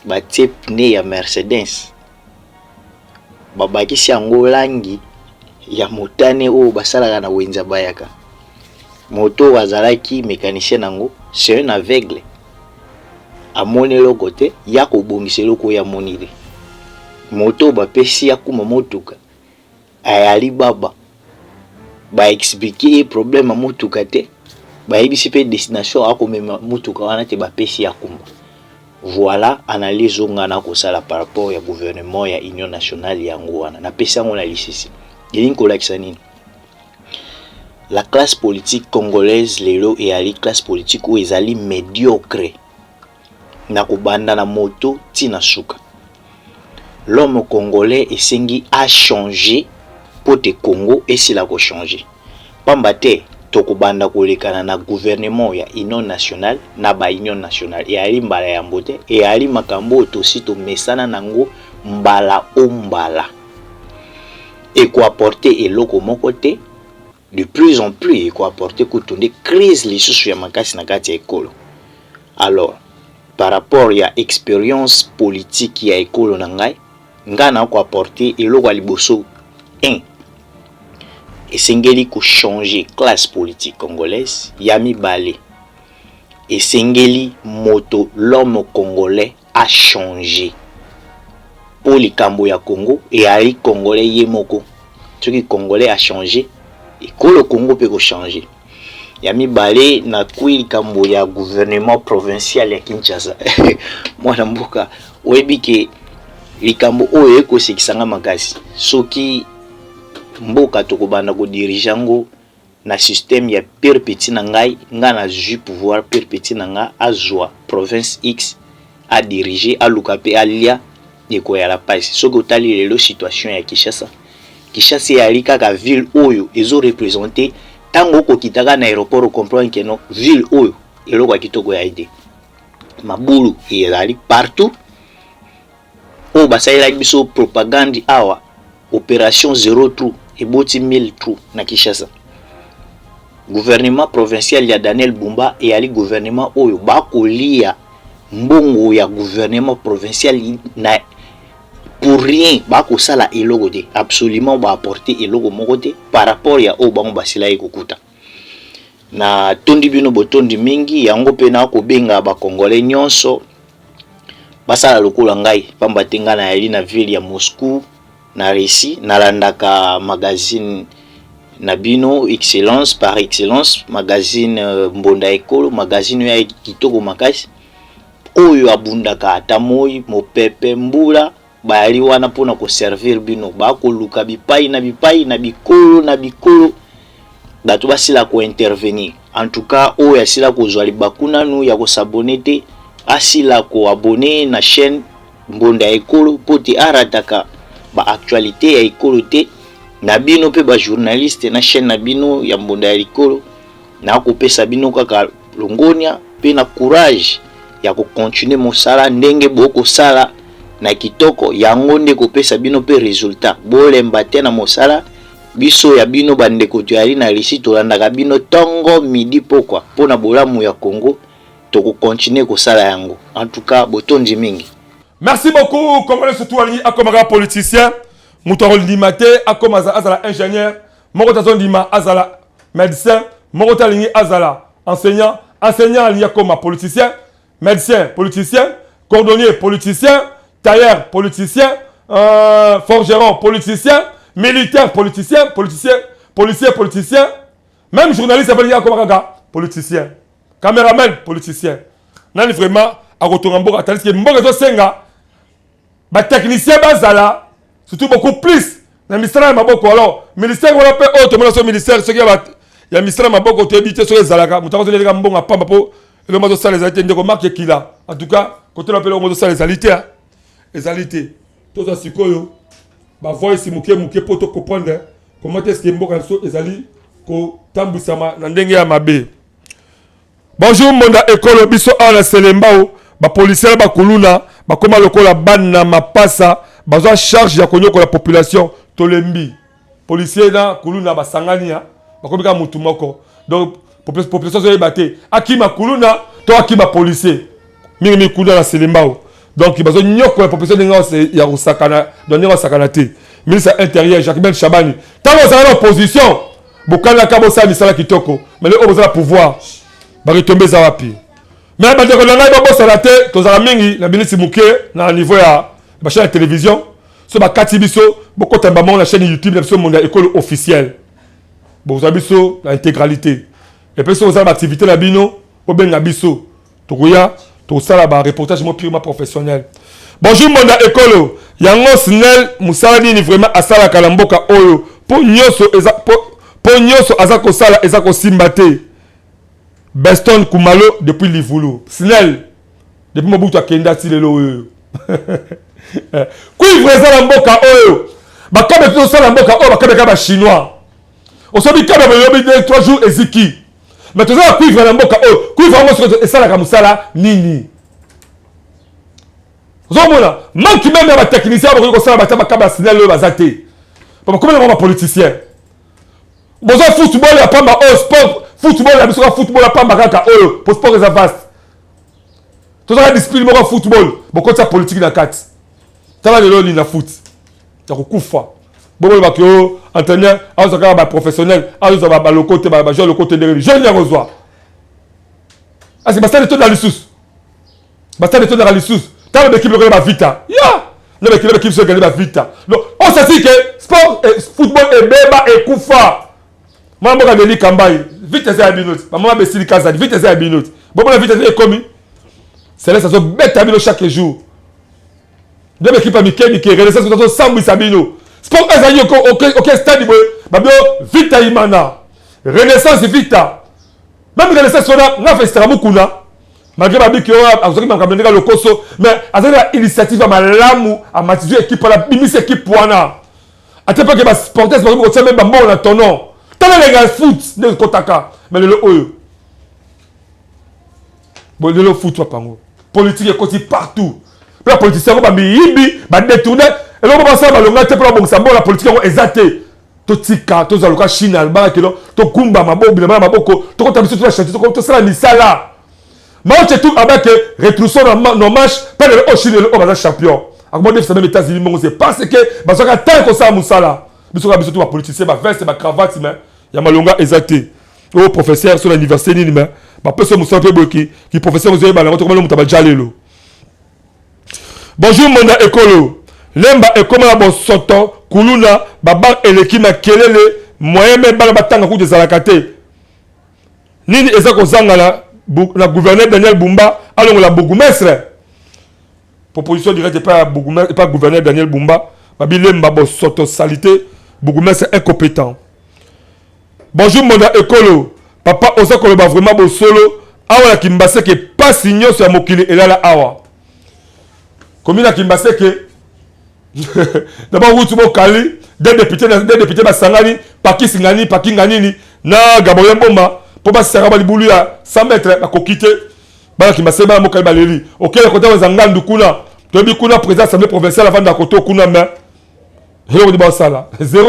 batie pneu ya Mercedes, babakisi yango langi ya motane oyo basalaka na wenze bayaka. Moto oyo azalaki mécanicien nango c'est un aveugle, amoni eloko te, ya kobongisa eloko oyo amoni te. Moto oyo bapesi akuma motuka ayali baba, ba expliquer ye problème ya motuka te, bayebisi pe destination akomema motuka wana te, bapesi ye akumba. Voilà analyse oyo ngai nakosala par rapport ya gouvernement ya Union nationale yango wana napesi yango na lisisi. Elingi kolakisa nini? La classe politique congolaise lelo eyali classe politique oyo ezali médiocre na kobanda na moto ti na suka. L'homme congolais esengi a changer po te Congo esila ko changer. Pamba te tokobanda kolekana na gouvernement ya Union nationale na ba Union nationale. Eyali mbala yambo te, eyali makambo oyo tosi tomesana nango mbala o mbala. Eko apporter eloko moko te, de plus en plus eko apporter kutu nde crise lisusu ya makasi na kati ya ekolo. Alors par rapport ya experience politique ya ekolo na ngai, ngai na ko apporter eloko ya liboso 1 esengeli ko changer classe politique congolaise. Ya mibale, esengeli moto l'homme congolais a changer po likambo ya Congo eyali congolais ye moko. Soki congolais a changer, ekolo Congo pe ko changer. Ya mibale, nakwi likambo ya gouvernement provincial ya Kinshasa. Mwana mboka, oyebi ke likambo oyo ekosekisa nga makasi soki mboka tokobanda kodirige yango na système ya pire petit na ngai, nga nazwi pouvoir, pire petit na nga azwa province X a dirige, aluka pe alia, ekoyala pasi. Soki otali lelo situation ya Kinshasa, Kinshasa eyali kaka ville oyo ezo representer, tango okokita kaka na aéroport o comprendre que non, ville oyo eloko ya kitoko ya te, mabulu ezali partout. Oyo basalelaki biso propagande awa, opération zéro trou eboti 1000 trou na Kinshasa. Gouvernement provincial ya Daniel Bumba eyali gouvernement oyo bakolia mbongo ya gouvernement provincial na pour rien, bakosala eloko te, absolument ba apporter eloko moko te par rapport ya oyo bango basilaki kokuta. Na tondi bino botondi mingi yango mpe na kobenga ba Congolais nyonso basala lokola ngai, pamba te ngai nayali na ville ya Moscou na Russie, nalandaka magazine na bino excellence par excellence, magazine Mbonda Ekolo, magazine oyo ya kitoko makasi, oyo abundaka ata moi, mopepe, mbula, bayali wana mpona koservir bino. Bakoluka bipai na bipai na bikolo na bikolo bato basila kointervenir. En tout cas oyo asila kozwa libaku nanu ya kosabone te, asila koabone na chaîne Mbonda ya Ekolo mpo te arataka ba actualité ya ekolo te. Na bino mpe ba journaliste na chaîne na bino ya Mbonda ya Ekolo, nakopesa bino kaka longonia mpe na courage ya kocontinue mosala ndenge bokosala na kitoko, yango nde kopesa bino mpe resultat. Bolemba te na mosala biso ya bino bandeko toyali na Russie, tolandaka bino tongo midi pokwa mpo na bolamu ya Congo, tokocontinue kosala yango. En tout cas botondi mingi. Merci beaucoup Congolais, surtout alingi akomaka politicien, moto akondima te akoma azala ingénieur, moko te azondima azala médecin, moko te alingi azala enseignant, enseignant alingi akoma politicien, médecin politicien, cordonnier politicien, tailleur politicien, forgeron politicien, militaire politicien, politicien, policier politicien, même journaliste alingi akoma kaka politicien, cameraman politicien. Nani vraiment akotonga mboka? Tandis que mboka ezosenga ba technicien bazala surtout beaucoup plus na misala ya maboko. Alors ministère wana mpe oyo tomona so ministère soki ya misala ya maboko toyebi te soki ezalaka, moto akozoleleka mbongo ya pamba mpo eloko azosala ezali te. Ndeko Mark Ekila, en tout cas kotela mpe eloko mozosala ezali te, ezali te. Tozwa sikoyo ba voice moke moke mpo to comprendre comment est-ce que mboka na biso ezali kotambwisama na ndenge ya mabe. Bonjour Mbonda Ekolo, biso awa na Selembao ba policiers na ba kuluna bakoma lokola bana mapasa, bazwa charge ya konyokola population. Tolembi policier na kuluna basangani ya bakomi kaka mutu moko, donc population azoyeba te akima kuluna to akima policier, mingi mingi kuna na Selembao. Donc bazonyokola population ndenge ya kosakana, donc ndenge basakana te. Ministre ya intérieur Jacques Shabani, ntango ozala na opposition bokanaka bosala misala kitoko, mais lelo oyo bozala pouvoir baretombe eza wapi? Mais bandeko na ngai babosana te, tozala mingi na miniti moke na niveau ya bachaîne ya télévision, so bakati biso bokota bango na chaîne YouTube na biso Mbonda Ekolo officiel, bozwa biso na intégralité. Et puis soki ozala baactivité na bino, bobenga biso, tokoya tosala ba reportage mo purement professionnel. Bonjour Mbonda Ekolo, yango SNEL mosala nini vraiment asalaka na mboka oyo? Po nyonso eza po nyonso aza kosala eza kosimba te. Beston Kumalo depuis Livulu. SNEL depuis Mobutu akenda ti lelo oyo. Cuivre eza na mboka oyo. Bakabe tozosala mboka oyo bakabe kaka ba chinois. Osobi kabe boyobi 2 3 jours eziki. Mais toza na cuivre na mboka oyo. Cuivre yango soki esalaka mosala nini? Ozomona manque même ya ba technicien bakoki kosala batia bakaba ya SNEL oyo baza te. Bakomi na bango ba politicien. Boza football ya pamba oyo sport, football ya biso ka football ya pamba kaka oyo po sport eza vaste. Tozalaka discipline moko ya football, bokotisa politique na kati. Tala lelo nini na foot ya kokufa. Bokoloba ke o entraîneur azwa kaka ba professionnel, azwa ba locaux te, ba joueurs locaux te ndenge nini? Jeune ya kozwa. Asi basali etonda lisusu. Basali etondaka lisusu. Tala ba équipe lokola ba Vita. Ya! Na ba équipe ba équipe soki ba Vita. Donc on s'est dit que sport eh, football ebeba ekufa. Mwana mboka Denis Kambayi, vite eza ya bino ti. Ba mama Besili Kazadi, vite eza ya bino ti. Bomona vite eza ekomi. Celeste azo beta bino chaque jour. Nde ba équipe ya mike mike, Renaissance azo sambwisa bino. Sport ezali oko oke oke stade boye, ba bio Vita Imana. Renaissance Vita. Même Renaissance wana nga festaka mukuna. Malgré babiki oyo azwaki makambo ndenge lokoso, mais azali na initiative ya malamu, amatizi équipe wana, bimisi équipe wana. Ata pe ke ba supporters bakomi kotia meme ba mbongo na tonon. Tala elengi ya foot nde ekotaka. Mais lelo oyo bo lelo foot wapi yango? Politique ekoti partout. Pe ba politiciens yango ba miyibi, ba detourner eloko basala balonga te mpo babongisa mbongo na politique yango eza te. Totika tozwa loka Chine alobaka kelo tokumba maboko bilamba na maboko tokota biso tuna chantier tosala misala. Mao Tse-tung abake retroussons nos manches mpe lelo oyo Chine lelo oyo baza champion akoma defisa meme États-Unis mbongo c'est parce que bazwaka temps ya kosala mosala. Biso kaka biso tout ba politiciens ba veste ba cravate mais ya malonga eza te. Oyo professeur sur l'université nini mais bapesa mosala mpe boye ki, ki professeur ozoyeba yango tokomona moto ya bajalelo. Bonjour Monda Ekolo. Lemba ekoma na bosoto, kuluna, ba bar eleki makelele, moyen meme bana batanga kutu ezalaka te. Nini eza kozanga na, na gouverneur Daniel Bumba alongola bourgmestre? Proposition directe epai ya bourgmestre, epai gouverneur Daniel Bumba, babi Lemba bosoto salite, bourgmestre incompetent. Bonjour Monda Ekolo, papa oza koloba vraiment bosolo, awa na Kimbaseke pasi nyonso ya mokili elala awa. Commune ya Kimbaseke d'abord wutu bokali deux députés deux députés basangani pakisi ngani pakinga nini na Gabriel Mbomba mpo basaka ba libulu ya 100 mètres bakoki te bana Kimbaseke bana mokali baleli okele kota wenza ngandu kuna toyebi kuna président assemblée provinciale avanda koto kuna mais eloko nini basala zero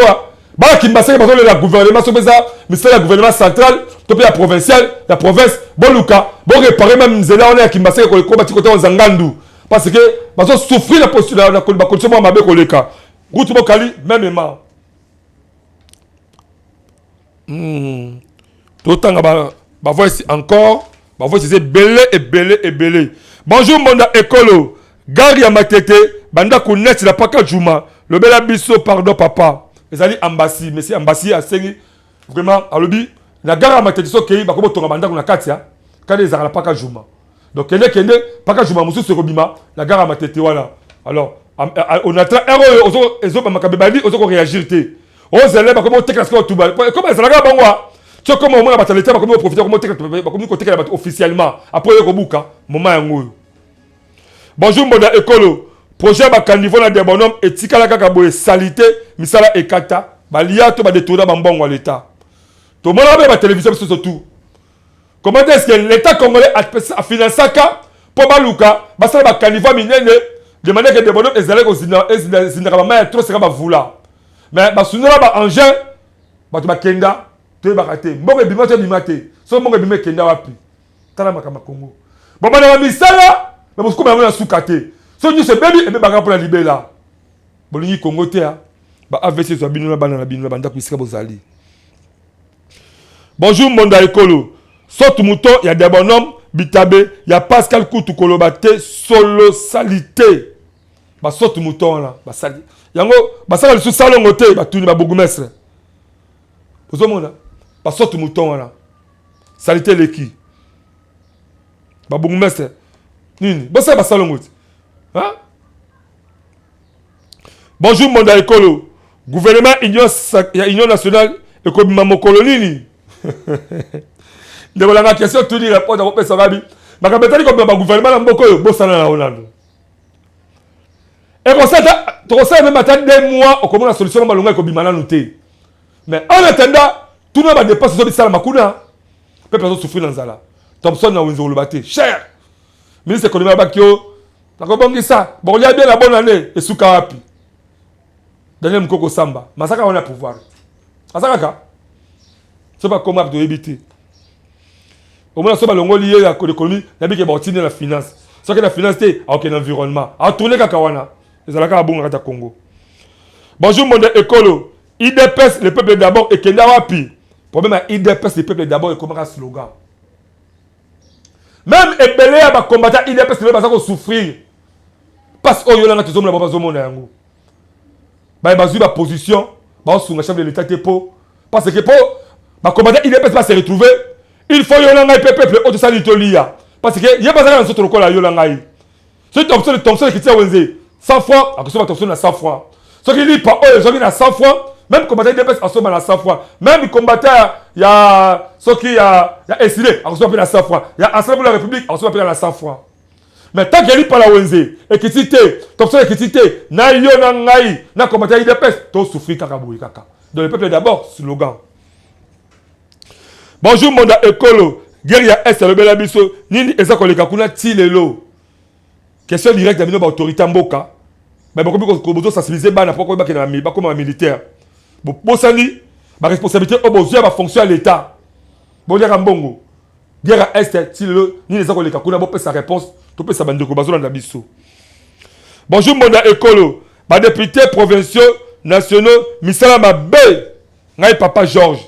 bana Kimbaseke bazolela gouvernement soki eza misala ya gouvernement central to mpe ya provincial ya province boluka borepare meme nzela wana ya Kimbaseke kolekoma ti kota wenza ngandu parce que bazo souffrir na posture na ba condition moko mabe koleka route bokali même Totanga ba ba voice encore ba voice eza ebele ebele ebele. Bonjour Mbonda Ekolo gare ya Matete bandako net na paka Juma lobela biso pardon papa. Ezali Ambasi monsieur Ambasi asengi vraiment alobi na gare ya Matete soki okei bakomi kotonga bandako na kati ya kani ezalaka na paka Juma. Donc kende kende paka Juma mosusu ekobima na gare ya Matete wana. Alors onatra heure oyo ozo ezo makambo ebandi ozo ko réagir te. Ozele bakomi kotekela sikoyo tuba ekoma ezalaka bango a ti okoma omona bato ya leta bakomi koprofite bakomi kotekela bato officiellement après oye kobuka moma yango oyo. Bonjour Mbonda Ekolo, projet ya ba caniveau na Debonhomme etikala kaka boye salite, misala ekata, balia to ba detourna ba mbongo ya l'etat. Tomonaka mpe ba television biso tout. Comment est-ce que l'État congolais a finansaka mpo baluka basala ba caniveau minene de manière que Debonhomme ezalaki kozinda ezindaka ba mayi ya trop seka bavula. Mais basundola ba engin bato bakenda toyebaka te mbongo ebima to ebima te soki mbongo ebima ekenda wapi tala makambo ya Congo bobandaka misala me bokoma yango na suka te soki nyonso ebebi ebebaka mpona libela bolingi Congo te ba AVC ezwa bino na bana na bino na bandako bisika bozali. Bonjour Mbonda Ekolo saute mouton ya Debonhomme bitabe ya Pascal kutu koloba te solo salite ba saute mouton wana basali yango basala lisusu salongo te batuni ba bourgmestre ozomona ba saute mouton wana salite eleki ba bourgmestre nini bosala basalongo te hein? Bonjour Mbonda Ekolo, gouvernement union ya union nationale ekobima mokolo nini? Ndeko nanga question tuni répondre akopesa ngabi makambo etali kobima ba gouvernement na mboka oyo bosana na nano. Ekosala tokosala meme ata 2 mois okomona solution malonga ekobima nanu te. Mais en attendant tuna ba dépenses ezobisalama kuna peuple azo souffrir na nzala. Thomson na wenze koloba te cher ministre économie abaki yo nakobongisa bokolia bien na bonne année esuka wapi Daniel Mukoko Samba masaka wana pouvoir aza kaka soki bakoma toyebi te omona so balongoli ye ya économie nayebi ke baotindi na finance. Soki na finance te, akokende na environnement. Atourne kaka wana. Ezalaka kaka bongo na kati ya Congo. Bonjour Monde Ekolo. UDPS, le peuple d'abord, ekenda wapi? Problème ya UDPS, le peuple d'abord, ekomaka slogan. Même ebele ya ba combattants UDPS lelo baza ko souffrir. Parce oyo nanga tozomona bango bazomona yango. Baye bazwi ba position, baosunga chef de l'État te po parce que po ba combattants UDPS ba se retrouver, il faut yo na ngai pe peuple oyo tosali tolia. Parce que ye bazalaka na nzoto lokola yo na ngai. Soki Thomson, Thomson ekiti ya wenze 100 francs, akosomba Thomson na 100 francs. Soki lipa oyo ezwaki na 100 francs, même combattant UDPS asomba na 100 francs. Même combattant ya soki ya Esile akosomba pe na 100 francs. Ya Ensemble pour la République akosomba pe na 100 francs. Mais tant que lipa na wenze ekiti te, Thomson ekiti te, na yo na ngai na combattant UDPS to souffrir kaka boye kaka. Donc le peuple d'abord, slogan. Bonjour Monda Ekolo, guerre ya Est alobela biso nini eza koleka kuna ti lelo. Question directe ya bino ba autorité mboka. Ba bakomi ko bozo sensibiliser bana po ko bakenda na bakoma ba militaire. Bosani ba responsabilité oyo bozwi ba fonction ya l'État. Boliaka mbongo. Guerre ya Est ti lelo nini eza koleka kuna, bopesa réponse, topesa bandeko bazolanda biso. Bonjour Monda Ekolo, ba députés provinciaux, nationaux, misala mabe. Ngai papa Georges.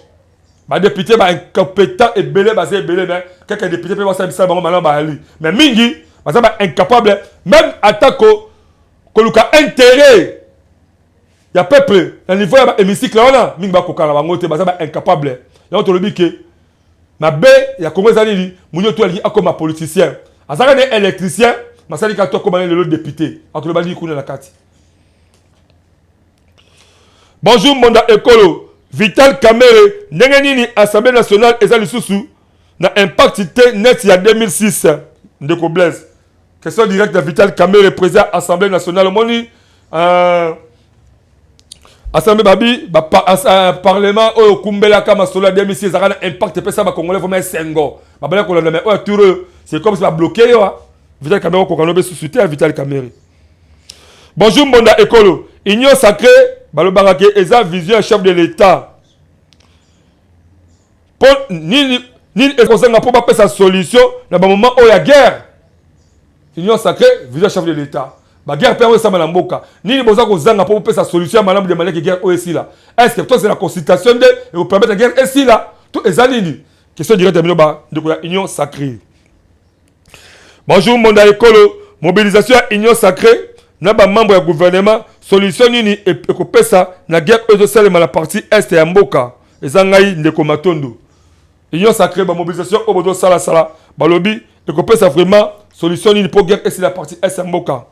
Ba député ba incompétent ebele baza ebele, mais quelques députés pe basala misala bango malamu bayali. Mais mingi baza ba incapable même ata ko koluka intérêt ya peuple na niveau ya ba hémicycle wana mingi bakoka na bango te, baza ba incapable. Yango tolobi ke mabe ya Congo eza nini? Munyo to alingi akoma politicien, azalaka ne électricien, masali ka to akoma ne lelo député, akoloba nini kuna na kati? Bonjour Monda Ekolo, Vital Kamerhe, ndenge nini Assemblée nationale eza lisusu na impact te net ya 2006? Ndeko Blaise, question directe ya Vital Kamerhe, président Assemblée nationale. Omoni Assemblée babi ba, parlement oyo kumbelaka masolo ya 2006 ezalaka na impact epesa ba Congolais vraiment esengo, babala kolanda. Mais oyo tour oyo c'est comme si ba bloqué yo. Vital Kamerhe okoka no be susu te ya Vital Kamerhe. Bonjour Mbonda Ekolo, Union sacrée balobaka ke eza vision ya chef de l'État. Po nini nini ekozanga mpo bapesa solution na bamoment oyo ya guerre? Union sacrée, vision chef de l'État, baguerre mpe yango esama na mboka. Nini boza kozanga mpo bopesa solution ya malamu de manière ke guerre oyo esila? Est ce que tozela consultation nde ekopermettre guerre esila to eza nini? Question directe ya bino bandeko ya Union sacrée. Bonjour Monda Ekolo, mobilisation ya Union sacrée na bamembre ya gouvernement, solution nini ekopesa na guerre oyo ezosalema na partie est ya mboka? Eza ngai ndeko Matondo. Union sacrée, bamobilisation oyo bozosalasala, balobi ekopesa vraiment solution nini mpo guerre esila partie est ya mboka?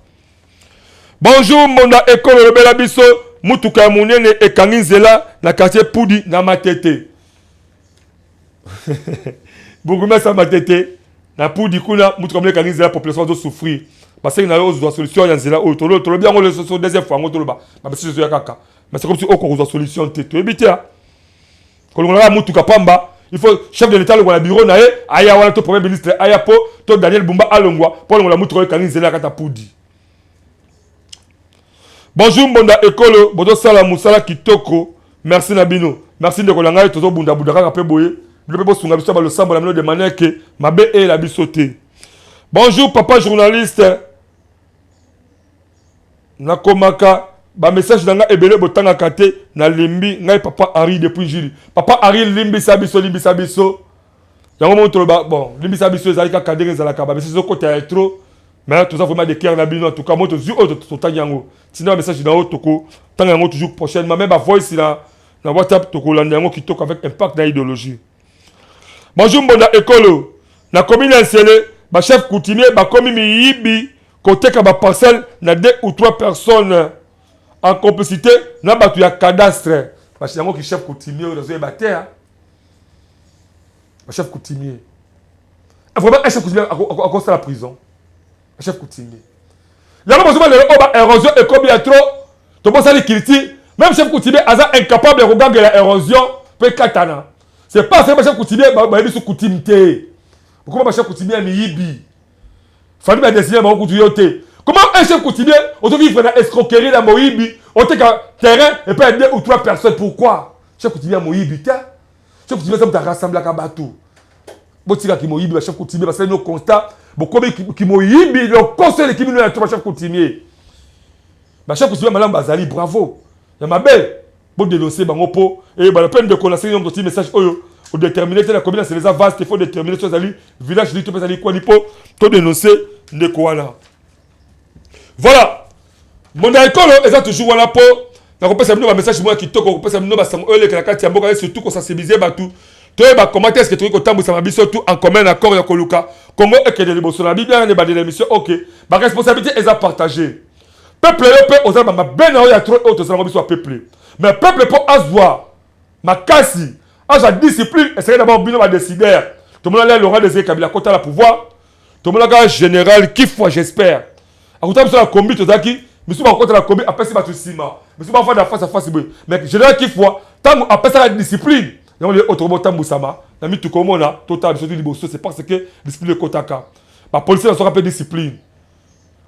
Bonjour Mbonda Ekolo, lobela biso mutuka ya monene ekangi nzela na quartier Pudi na Matete. Bourgmestre Matete na Pudi kuna, mutuka monene ekangi nzela, population bazosouffrir. Basengi na yo ozwa solution ya nzela oyo. Tolobi yango lesoso deuxième fois yango, toloba bamessage ezoya kaka, mais c'est comme si okokozwa solution te. Toyebi te, kolongola mutuka pamba, il faut chef de l'État alongwa na bureau na ye aya wana, to premier ministre aya po to Daniel Bumba alongwa po alongola mutuka oyo ekangi nzela ya kati ya Pudi. Bonjour Mbonda Ekolo, bozosala mosala kitoko, merci na bino. Merci ndeko na ngai, tozobundabunda kaka mpe boye, bino mpe bosunga biso balosambo na bino de manière ke mabe eyela biso te. Bonjour papa journaliste, nakomaka bamessage na ngai ebele botangaka te, nalembi ngai. Papa Henri depuis Njili. Papa Henri, limbisa biso, limbisa biso. Yango moko toloba bon, limbisa biso, ezali kaka ndenge ezalaka, bamessage ezokota ya trop, mais toza vraiment de cœur na bino. En tout cas mo tozwi oyo totangi yango, tinda bamessage na oyo, tokotanga yango toujours prochainement, mais bavoice na WhatsApp tokolanda yango kitoko avec impact na idéologie. Bonjour Mbonda Ekolo, na commune ya Nsele, bachef coutumier bakomi miyibi, koteka baparcelle na deux ou trois personnes en complicité na bato ya cadastre. Yango ki chef coutumier oyo nazoyeba te, bachef coutumier vraiment, un chef coutumier akosala prison. Chef coutumier yango bozoma lelo oyo baérosion ekomi ya trop, tobosali culture. Même chef coutumier aza incapable ya kogangela érosion mpe ekatana. C'est pas que bachef coutumier bayebi so coutume te. Okoma bachef coutumier ya miyibi, famille badesine bango kutu yo te. Comment un chef coutumier ozovivre na escroquerie, na moyibi, oteka terrain epai ya deux ou trois personnes? Pourquoi? Chef coutumier ya moyibi te. Chef coutumier aza moto arassemblaka bato. Botikaki moyibi. Bachef coutumier basali no constat. Bokomi kimoyibi, lokoso eleki bino ya trop ba chef coutumier. Ba chef coutumier malamu bazali bravo. Ya mabe bo denoncer bango po eyebana pe ndeko nasengi yo moto otindi message oyo o determiner te na commune ya Nsele eza vaste il faut determiner soki ezali village nini to pe ezali kwani po to denoncer ndeko wana. Voilà. Mbonda ya ekolo eza toujours wana po nakopesa bino ba message moko ya kitoko, kopesa bino basango oyo elekela kati ya mboka et surtout kosensibiliser bato toyeba comment est-ce que tokoki kotambwisama biso tout en commun accord ya koluka Congo ekende liboso na bibi na ebandeli ya émission. Ok, ba responsabilité eza partager. Peuple yo pe oza na mabe na yo ya trop oyo tozala ngo biso ba peuple. Mais peuple po azwa makasi, azwa discipline, esengeli d'abord bino ba décideurs. Tomona lelo Laurent Désiré Kabila kota na pouvoir, tomonaka général Kifwa j'espère akuta biso na kombi, tozalaki misu bakokota na kombi, apesi bato nsima, misu bafanda face à face boye. Mais général Kifwa ntango apesaka discipline yango nde oyo tokobotambwisama na mituka, omona totala biso ti liboso, c'est parce que discipline ekotaka. Bapolisier bazwaka mpe discipline.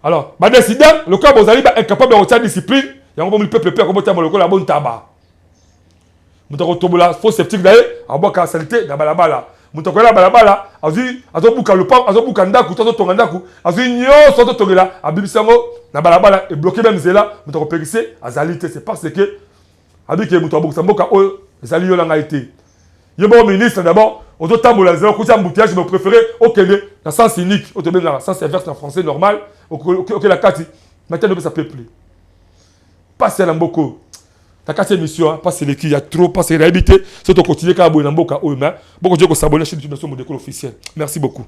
Alors badécideur lokola bozali ba incapable ya kotia discipline yango, bomoni peuple mpe akobotamba lokola bontaba. Moto akotobola fosse septique na ye, abwaka saleté na balabala. Moto akoya na balabala, azwi azobuka lopango, azobuka ndako to azotonga ndako, azwi nyonso azotongela, abimisi yango na balabala, ebloke meme nzela. Moto akopekise azali te. C'est parce que abike moto abongisa mboka oyo ezali yo na ngai te. Yo moko ministre d'abord ozotambola nzela, okuti embouteillage, mais préféré okende na sens unique oyo tobengaka sens inverse na français normal, okela kati matendo opesa peuple pasi ya na mboka oyo. Na kati ya émission pasi eleki ya trop, pasi nayebi te soki tokontinue kaka boye na mboka oyo. Mais bokontinue kosabonner na chaîne YouTube na biso Modekolo officiel. Merci beaucoup.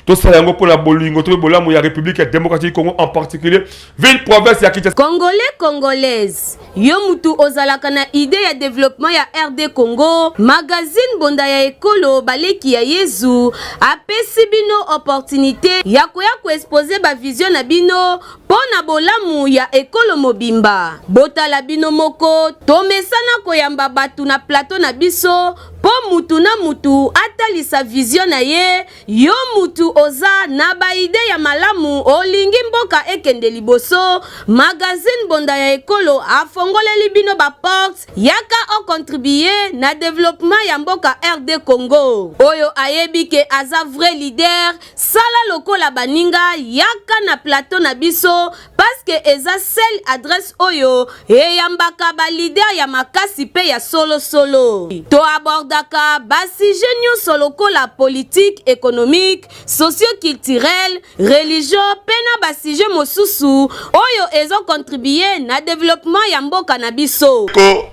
Tosala yango mpo na bolingo to mpe bolamu ya République ya démocratique Congo, en particulier ville province ya Kinshasa. Congolais, Congolaise, yo mutu ozalaka na idee ya developpement ya RD Congo, magazine Mbonda ya Ekolo Baleki ya Yezu apesi bino opportunite ya koya ko exposer ba vision na bino mpo na bolamu ya ekolo mobimba. Botala bino moko, tomesana koyamba batu na plateau na biso mpo mutu na mutu atalisa vision na ye. Yo mutu oza na ba idee ya malamu, olingi mboka ekende liboso, magazine Mbonda ya Ekolo afongoleli bino ba portes, yaka o contribuer na developpement ya mboka RD Congo. Oyo ayebi ke aza vrai leader, sala lokola baninga, yaka na plateau na biso parce que eza seule adresse oyo eyambaka ba leader ya makasi pe ya solo solo. To abordaka ba sujet nionso lokola politique, economique, socio-culturel, religion pe na ba sujet mosusu oyo ezo contribuer na developpement ya mboka na biso. Ko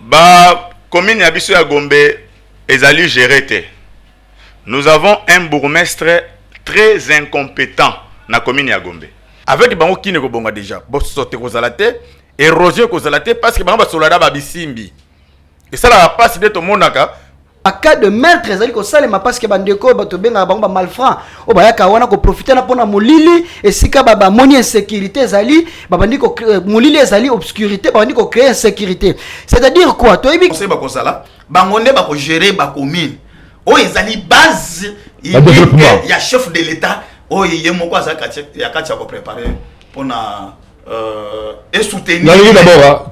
ba commune ya biso ya Gombe ezali gere te. Nous avons un bourgmestre très incompetent na commune ya Gombe. Avec bango kin ekobonga dejà bosoto ekozala te erosion ekozala te parce que bango basololaka ba bisimbi esalaka pasi nde tomonaka ba cas de meurtre ezali kosalema parce que bandeko oyo bato bengaka bango ba malfrats oyo bayaka wana koprofite na mpona molili esika bamoni insécurité ezali babandi molili ezali obscurité babandi kocree insécurité, c'est-à-dire quoi toyebi conseil bakozala bango nde bako gérer ba commune oyo ezali base unique ya chef de l'état oyo ye moko aza ya kati ya koprépare mpona euh, esoutenir d'abord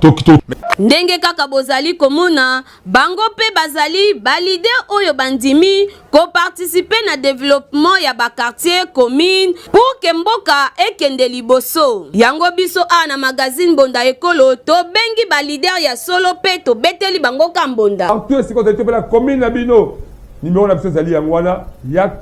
Ndenge kaka bozali komona, bango mpe bazali ba leader oyo bandimi ko participer na developpement ya ba quartiers, communes pour que mboka ekende liboso. Yango biso awa na magazine Mbonda Ekolo tobengi ba leaders ya solo mpe tobeteli bango ka mbonda. Partout esika ozali to mpe na commune na bino, numero na biso ezali yango wana. Yaka.